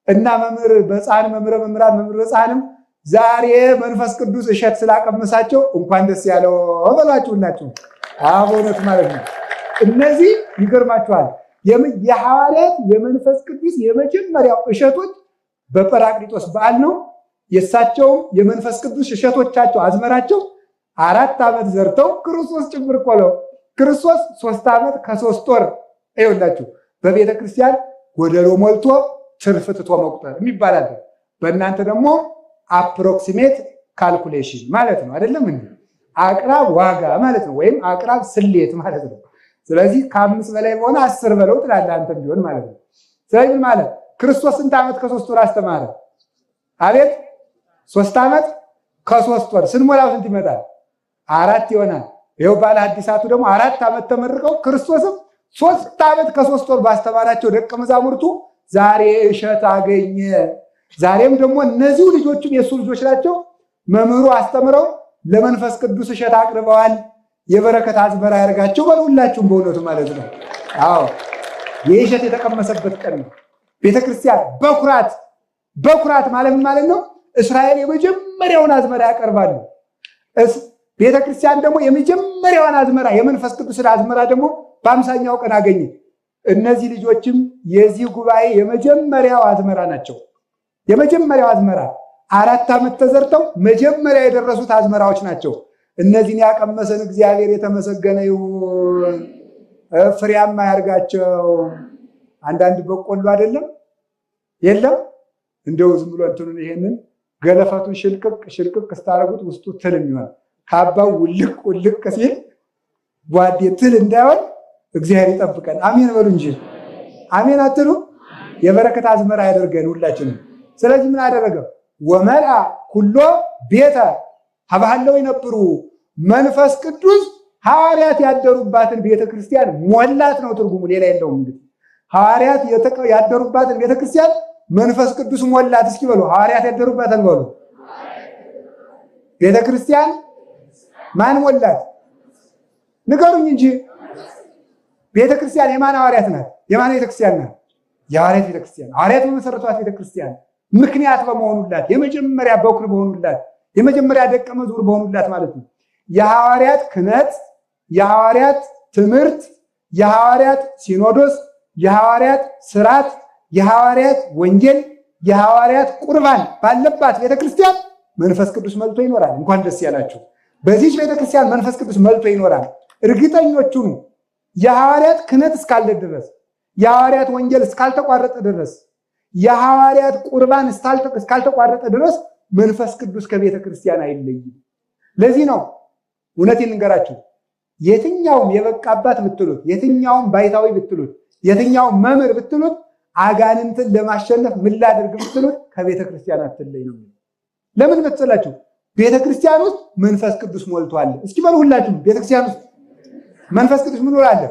እና መምህር በጻን መምህረ መምህራን መምህር በጻንም ዛሬ መንፈስ ቅዱስ እሸት ስላቀመሳቸው እንኳን ደስ ያለው በሏችሁ ሁላችሁ። አዎ በእውነቱ ማለት ነው። እነዚህ ይገርማችኋል። የሐዋርያት የመንፈስ ቅዱስ የመጀመሪያው እሸቶች በጰራቅሊጦስ በዓል ነው። የእሳቸውም የመንፈስ ቅዱስ እሸቶቻቸው አዝመራቸው 4 ዓመት ዘርተው ክርስቶስ ጭምር እኮ ነው። ክርስቶስ 3 ዓመት ከ3 ወር ይኸውላችሁ በቤተ ክርስቲያን ጎደሎ ሞልቶ ትርፍ ትቶ መቁጠር የሚባል አለ። በእናንተ ደግሞ approximate calculation ማለት ነው አይደለም እንዴ? አቅራብ ዋጋ ማለት ነው፣ ወይም አቅራብ ስሌት ማለት ነው። ስለዚህ ከ5 በላይ በሆነ 10 በለው ትላለህ አንተም ቢሆን ማለት ነው። ስለዚህ ማለት ክርስቶስ ስንት ዓመት ከ3 ወር አስተማረ? አቤት 3 ዓመት ከ3 ወር ስንሞላው ስንት ይመጣል? 4 ይሆናል። ይኸው ባለ ሐዲሳቱ ደግሞ 4 ዓመት ተመርቀው ክርስቶስም 3 ዓመት ከ3 ወር ባስተማራቸው ደቀ መዛሙርቱ ዛሬ እሸት አገኘ። ዛሬም ደግሞ እነዚሁ ልጆቹም የሱ ልጆች ናቸው። መምህሩ አስተምረው ለመንፈስ ቅዱስ እሸት አቅርበዋል። የበረከት አዝመራ ያደርጋቸው በሉላችሁም በእውነቱ ማለት ነው። አዎ የእሸት የተቀመሰበት ቀን ነው። ቤተክርስቲያን በኩራት በኩራት ማለት ምን ማለት ነው? እስራኤል የመጀመሪያውን አዝመራ ያቀርባሉ። ቤተክርስቲያን ደግሞ የመጀመሪያውን አዝመራ የመንፈስ ቅዱስን አዝመራ ደግሞ በ50ኛው ቀን አገኘ። እነዚህ ልጆችም የዚህ ጉባኤ የመጀመሪያው አዝመራ ናቸው። የመጀመሪያው አዝመራ 4 ዓመት ተዘርተው መጀመሪያ የደረሱት አዝመራዎች ናቸው። እነዚህን ያቀመሰን እግዚአብሔር የተመሰገነ ይሁን። ፍሬያማ ያርጋቸው። አንዳንድ በቆሎ አይደለም የለም እንደው ዝም ብሎ እንትኑን ይሄንን ገለፈቱን ሽልቅቅ ሽልቅቅ ስታደርጉት ውስጡ ትል የሚሆን ካባው ውልቅ ውልቅ ሲል ጓዴ ትል እንዳይሆን እግዚአብሔር ይጠብቀን። አሜን በሉ እንጂ አሜን አትሉ? የበረከት አዝመራ ያደርገን ሁላችንም። ስለዚህ ምን አደረገ? ወመልአ ኩሎ ቤተ ኀበ ሀለዉ ይነብሩ፣ መንፈስ ቅዱስ ሐዋርያት ያደሩባትን ቤተክርስቲያን ሞላት ነው ትርጉሙ፣ ሌላ የለውም። እንግዲህ ሐዋርያት ያደሩባትን ቤተክርስቲያን መንፈስ ቅዱስ ሞላት። እስኪ በሉ፣ ሐዋርያት ያደሩባትን በሉ። ቤተክርስቲያን ማን ሞላት? ንገሩኝ እንጂ። ቤተክርስቲያን የማን ሐዋርያት ናት? የማን ቤተክርስቲያን ናት? የሐዋርያት ቤተክርስቲያን። ሐዋርያት በመሰረቷት ቤተክርስቲያን ምክንያት በመሆኑላት፣ የመጀመሪያ በኩር በሆኑላት፣ የመጀመሪያ ደቀ መዝሙር በሆኑላት ማለት ነው። የሐዋርያት ክህነት፣ የሐዋርያት ትምህርት፣ የሐዋርያት ሲኖዶስ፣ የሐዋርያት ስርዓት፣ የሐዋርያት ወንጌል፣ የሐዋርያት ቁርባን ባለባት ቤተክርስቲያን መንፈስ ቅዱስ መልቶ ይኖራል። እንኳን ደስ ያላችሁ። በዚህች ቤተክርስቲያን መንፈስ ቅዱስ መልቶ ይኖራል። እርግጠኞች ሁኑ። የሐዋርያት ክህነት እስካለ ድረስ፣ የሐዋርያት ወንጌል እስካልተቋረጠ ድረስ፣ የሐዋርያት ቁርባን እስካልተቋረጠ ድረስ መንፈስ ቅዱስ ከቤተ ክርስቲያን አይለይም። ለዚህ ነው፣ እውነቴን ልንገራችሁ፣ የትኛውም የበቃ አባት ብትሉት፣ የትኛውም ባይታዊ ብትሉት፣ የትኛውም መምህር ብትሉት፣ አጋንንትን ለማሸነፍ ምን ላድርግ ብትሉት ከቤተ ክርስቲያን አትለይ ነው። ለምን መሰላችሁ? ቤተ ክርስቲያን ውስጥ መንፈስ ቅዱስ ሞልቷል። እስኪ በሉ ሁላችሁም፣ ቤተ ክርስቲያን ውስጥ መንፈስ ቅዱስ ምን አለ?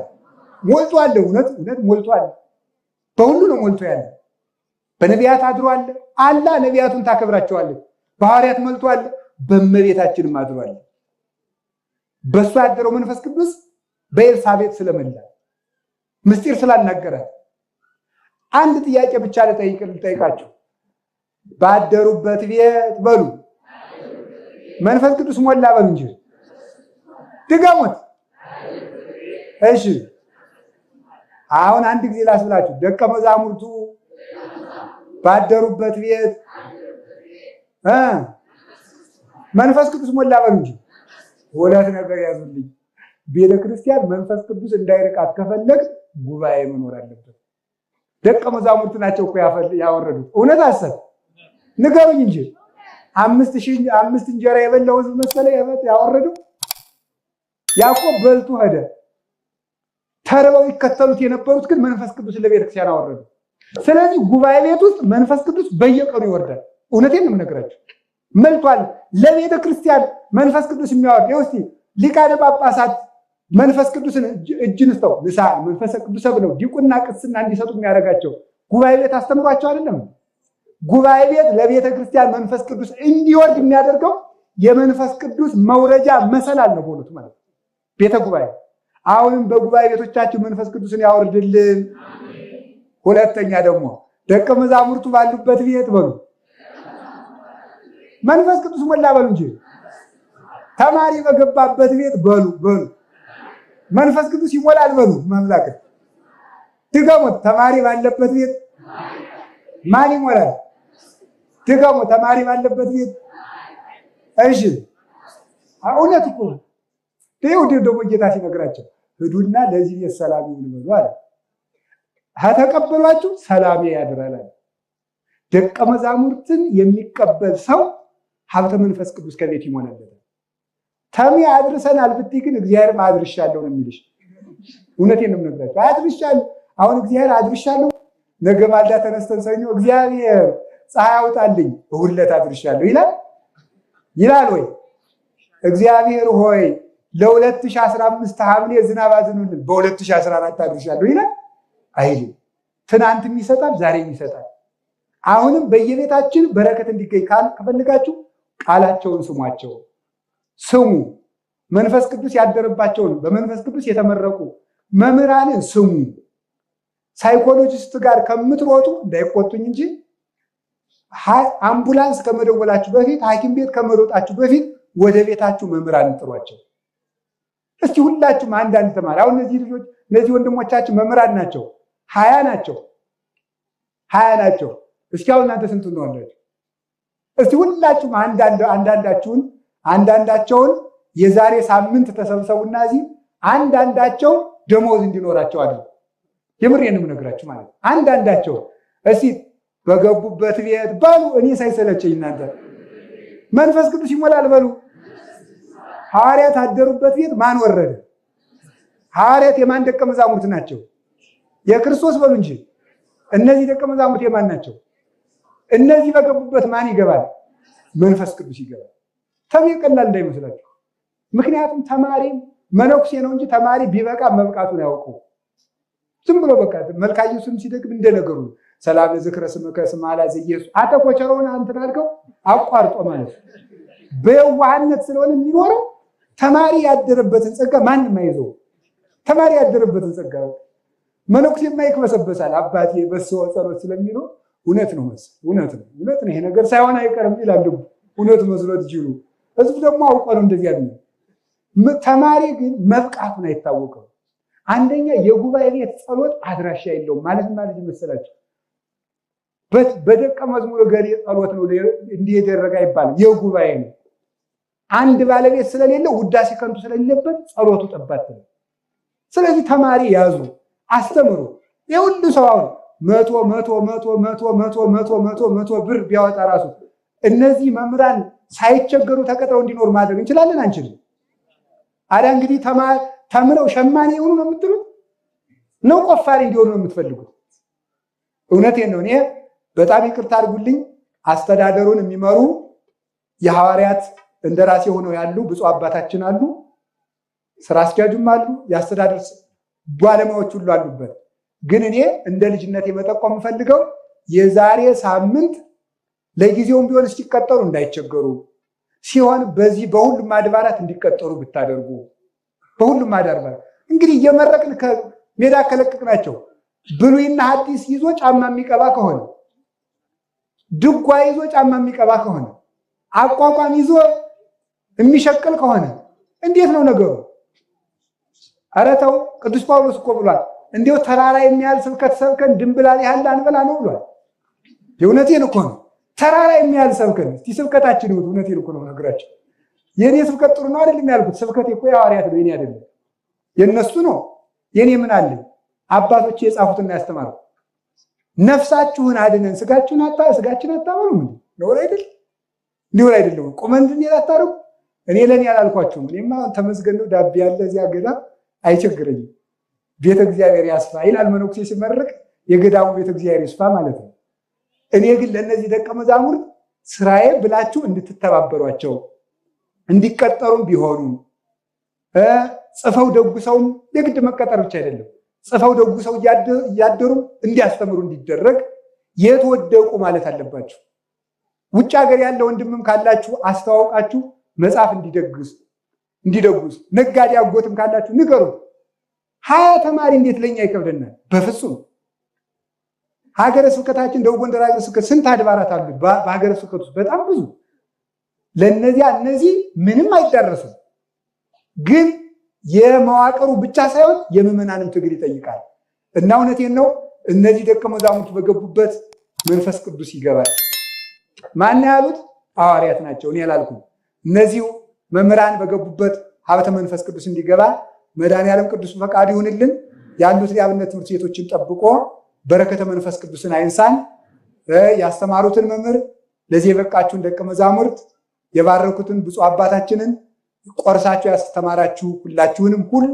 ሞልቷል። እውነት እውነት ሞልቷል። በሁሉ ነው ሞልቶ ያለ። በነቢያት አድሯል። አላ ነቢያቱን ታከብራቸዋለች። በሐዋርያት ሞልቷል። በእመቤታችንም አድሯል። በእሷ ያደረው መንፈስ ቅዱስ በኤልሳቤጥ ስለመላ፣ ምስጢር ስላናገራት፣ አንድ ጥያቄ ብቻ ልጠይቃችሁ። ባደሩበት ቤት በሉ መንፈስ ቅዱስ ሞላ በሉ እንጂ፣ ድገሙት። እሺ፣ አሁን አንድ ጊዜ ላስብላችሁ። ደቀ መዛሙርቱ ባደሩበት ቤት መንፈስ ቅዱስ ሞላ በሉ እንጂ። ሁለት ነገር ያዙልኝ። ቤተ ክርስቲያን መንፈስ ቅዱስ እንዳይርቃት ከፈለግ ጉባኤ መኖር አለበት። ደቀ መዛሙርት ናቸው እኮ ያወረዱት። እውነት አሰብ ንገሩኝ እንጂ፣ 5000 አምስት እንጀራ የበላው ህዝብ መሰለ ያወረደው? ያዕቆብ በልቶ ሄደ። ተርበው ይከተሉት የነበሩት ግን መንፈስ ቅዱስ ለቤተክርስቲያን አወረዱ። ስለዚህ ጉባኤ ቤት ውስጥ መንፈስ ቅዱስ በየቀኑ ይወርዳል። እውነቴን ነው የምነግራችሁ፣ መልቷል። ለቤተ ክርስቲያን መንፈስ ቅዱስ የሚያወርድ ይኸው እስኪ ሊቃነ ጳጳሳት መንፈስ ቅዱስን እጅ ንስተው ንሳ መንፈስ ቅዱስ ብለው ዲቁና ቅስና እንዲሰጡ የሚያደርጋቸው ጉባኤ ቤት አስተምሯቸው አይደለም። ጉባኤ ቤት ለቤተ ክርስቲያን መንፈስ ቅዱስ እንዲወርድ የሚያደርገው የመንፈስ ቅዱስ መውረጃ መሰላል ነው በእውነቱ ማለት ነው ቤተ ጉባኤ። አሁንም በጉባኤ ቤቶቻችሁ መንፈስ ቅዱስን ያወርድልን። ሁለተኛ ደግሞ ደቀ መዛሙርቱ ባሉበት ቤት በሉ መንፈስ ቅዱስ ሞላ በሉ እንጂ። ተማሪ በገባበት ቤት በሉ በሉ መንፈስ ቅዱስ ይሞላል በሉ። መምላክ ድገሙት። ተማሪ ባለበት ቤት ማን ይሞላል? ድገሙ። ተማሪ ባለበት ቤት። እሺ፣ እውነት እኮ ይኸው ደግሞ ጌታ ሲነግራቸው ሂዱና ለዚህ ቤት ሰላም ይሁን በሉ አለ። ከተቀበሏችሁ ሰላሜ ያድራል አለ። ደቀ መዛሙርትን የሚቀበል ሰው ሀብተ መንፈስ ቅዱስ ከቤት ይሞላለታል። ተሜ አድርሰናል ብትይ ግን እግዚአብሔርም አድርሻለሁ ነው የሚልሽ። እውነቴን ነው የምነግራቸው። አድርሻለሁ። አሁን እግዚአብሔር አድርሻለሁ። ነገ ማልዳ ተነስተን ሰኞ እግዚአብሔር ፀሐይ አውጣልኝ እሑድ ዕለት አድርሻለሁ ይላል ይላል ወይ? እግዚአብሔር ሆይ ለ2015 ሐምሌ ዝናብ አዝኑልን በ2014 አድርሻለሁ ይላል አይልም። ትናንትም ይሰጣል፣ ዛሬም ይሰጣል። አሁንም በየቤታችን በረከት እንዲገኝ ከፈልጋችሁ ቃላቸውን ስሟቸው፣ ስሙ። መንፈስ ቅዱስ ያደረባቸውን፣ በመንፈስ ቅዱስ የተመረቁ መምህራንን ስሙ። ሳይኮሎጂስት ጋር ከምትሮጡ፣ እንዳይቆጡኝ እንጂ፣ አምቡላንስ ከመደወላችሁ በፊት፣ ሐኪም ቤት ከመሮጣችሁ በፊት ወደ ቤታችሁ መምህራን ጥሯቸው። እስቲ ሁላችሁም አንዳንድ ተማሪ፣ አሁን እነዚህ ልጆች፣ እነዚህ ወንድሞቻችን መምህራን ናቸው። 20 ናቸው፣ 20 ናቸው። እስኪ አሁን እናንተ ስንት እንደሆናችሁ? እስቲ ሁላችሁም አንዳንዳችሁን አንዳንዳቸውን የዛሬ ሳምንት ተሰብሰቡና እዚህ አንዳንዳቸው ደሞዝ እንዲኖራቸው አድርጉ። የምሬን ነው የምነግራችሁ ማለት ነው። አንዳንዳቸው እስቲ በገቡበት ቤት በሉ፣ እኔ ሳይሰለቸኝ እናንተ መንፈስ ቅዱስ ይሞላል በሉ። ሐዋርያት አደሩበት ቤት ማን ወረደ? ሐዋርያት የማን ደቀ መዛሙርት ናቸው? የክርስቶስ በሉ እንጂ። እነዚህ ደቀ መዛሙርት የማን ናቸው? እነዚህ በገቡበት ማን ይገባል? መንፈስ ቅዱስ ይገባል። ተሜ ቀላል እንዳይመስላችሁ። ምክንያቱም ተማሪ መነኩሴ ነው እንጂ ተማሪ ቢበቃ መብቃቱን ያውቁ። ዝም ብሎ በቃ መልካ ኢየሱስም ሲደግም እንደነገሩ ሰላም ለዝክረ ስምከ ስመ አላዘ ኢየሱስ አተኮቸረውን አንተን አድርገው አቋርጦ ማለት ነው። በየዋህነት ስለሆነ የሚኖረው ተማሪ ያደረበትን ጸጋ ማንም አይዘው። ተማሪ ያደረበትን ጸጋ መነኩሴ የማይክበሰበሳል አባቴ በሰው ጸሎት ስለሚለው እውነት ነው መሰል እውነት ነው እውነት ነው ይሄ ነገር ሳይሆን አይቀርም ይላል። እውነት መስሎት ጅሉ ህዝቡ ደግሞ አውቆ ነው እንደዚህ ያለው። ተማሪ ግን መብቃቱን አይታወቅም። አንደኛ የጉባኤ ቤት ጸሎት አድራሻ የለውም ማለት ማለት ይመስላችሁ በደቀ መዝሙር ገሌ ጸሎት ነው እንዲህ የደረገ አይባልም። የጉባኤ ነው። አንድ ባለቤት ስለሌለ ውዳሴ ከንቱ ስለሌለበት ጸሎቱ ጠባት ነው። ስለዚህ ተማሪ ያዙ፣ አስተምሩ። የሁሉ ሰው አሁን መቶ መቶ መቶ መቶ መቶ መቶ መቶ መቶ ብር ቢያወጣ ራሱ እነዚህ መምህራን ሳይቸገሩ ተቀጥረው እንዲኖሩ ማድረግ እንችላለን አንችልም? አዲያ እንግዲህ ተምረው ሸማኔ የሆኑ ነው የምትሉት? ነው ቆፋሪ እንዲሆኑ ነው የምትፈልጉት? እውነቴን ነው። እኔ በጣም ይቅርታ አድርጉልኝ። አስተዳደሩን የሚመሩ የሐዋርያት እንደራሴ ሆነው ያሉ ብፁዕ አባታችን አሉ፣ ስራ አስኪያጁም አሉ፣ የአስተዳደር ባለሙያዎች ሁሉ አሉበት። ግን እኔ እንደ ልጅነት የመጠቆም የምፈልገው የዛሬ ሳምንት ለጊዜውም ቢሆን እስኪቀጠሩ እንዳይቸገሩ ሲሆን በዚህ በሁሉም አድባራት እንዲቀጠሩ ብታደርጉ። በሁሉም አድባራት እንግዲህ እየመረቅን ከሜዳ ከለቀቅናቸው ብሉይና ሐዲስ ይዞ ጫማ የሚቀባ ከሆነ፣ ድጓ ይዞ ጫማ የሚቀባ ከሆነ፣ አቋቋም ይዞ የሚሸቅል ከሆነ እንዴት ነው ነገሩ? ኧረ ተው። ቅዱስ ጳውሎስ እኮ ብሏል፣ እንዲው ተራራ የሚያህል ስብከት ሰብከን ድንብላል ያህል አንበላ ነው ብሏል። የእውነቴን እኮ ነው። ተራራ የሚያህል ሰብከን እስቲ ስብከታችን ይሁት። እውነቴን እኮ ነው ነገራቸው። የኔ ስብከት ጥሩ ነው አይደለም ያልኩት። ስብከቴ እኮ የሐዋርያት ነው፣ የኔ አይደለም፣ የነሱ ነው። የኔ ምን አለኝ? አባቶቼ የጻፉትና ያስተማሩት። ነፍሳችሁን አድነን ስጋችሁን አታ ስጋችን አታበሉም እንዴ? ነውር አይደል? ነውር አይደለም። ቁመን እንድንሄድ አታረጉ። እኔ ለኔ አላልኳችሁም። እኔማ ተመስገን ነው፣ ዳቤ ያለ እዚያ ገዳም አይቸግረኝም። ቤተ እግዚአብሔር ያስፋ ይላል መነኩሴ ሲመርቅ፣ የገዳሙ ቤተ እግዚአብሔር ይስፋ ማለት ነው። እኔ ግን ለእነዚህ ደቀ መዛሙርት ስራዬ ብላችሁ እንድትተባበሯቸው እንዲቀጠሩም ቢሆኑ ጽፈው ደጉ ሰውም የግድ መቀጠር ብቻ አይደለም፣ ጽፈው ደጉ ሰው እያደሩም እንዲያስተምሩ እንዲደረግ የት ወደቁ ማለት አለባችሁ። ውጭ ሀገር ያለ ወንድምም ካላችሁ አስተዋውቃችሁ መጽሐፍ እንዲደግስ እንዲደጉስ፣ ነጋዴ አጎትም ካላችሁ ንገሩት። 20 ተማሪ እንዴት ለኛ ይከብደናል? በፍጹም። ሀገረ ስብከታችን ደቡብ ጎንደር ሀገረ ስብከት ስንት አድባራት አሉ? በሀገረ ስብከት ውስጥ በጣም ብዙ። ለነዚያ እነዚህ ምንም አይዳረሱም። ግን የመዋቅሩ ብቻ ሳይሆን የምዕመናንም ትግል ይጠይቃል። እና እውነቴን ነው፣ እነዚህ ደቀ መዛሙርት በገቡበት መንፈስ ቅዱስ ይገባል። ማን ያሉት? ሐዋርያት ናቸው፣ እኔ አላልኩም። እነዚሁ መምህራን በገቡበት ሀብተ መንፈስ ቅዱስ እንዲገባ መድኃኔዓለም ቅዱስ ፈቃዱ ይሁንልን። ያሉትን የአብነት ትምህርት ቤቶችን ጠብቆ በረከተ መንፈስ ቅዱስን አይንሳን። ያስተማሩትን መምህር ለዚህ የበቃችሁን ደቀ መዛሙርት የባረኩትን ብፁዕ አባታችንን ቆርሳችሁ ያስተማራችሁ ሁላችሁንም ሁሉ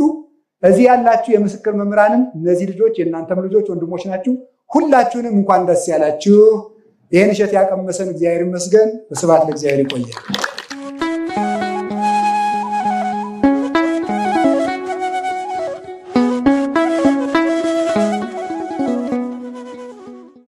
እዚህ ያላችሁ የምስክር መምህራንም እነዚህ ልጆች የእናንተም ልጆች ወንድሞች ናችሁ። ሁላችሁንም እንኳን ደስ ያላችሁ። ይህን እሸት ያቀመሰን እግዚአብሔር ይመስገን። ስብሐት ለእግዚአብሔር። ይቆያል።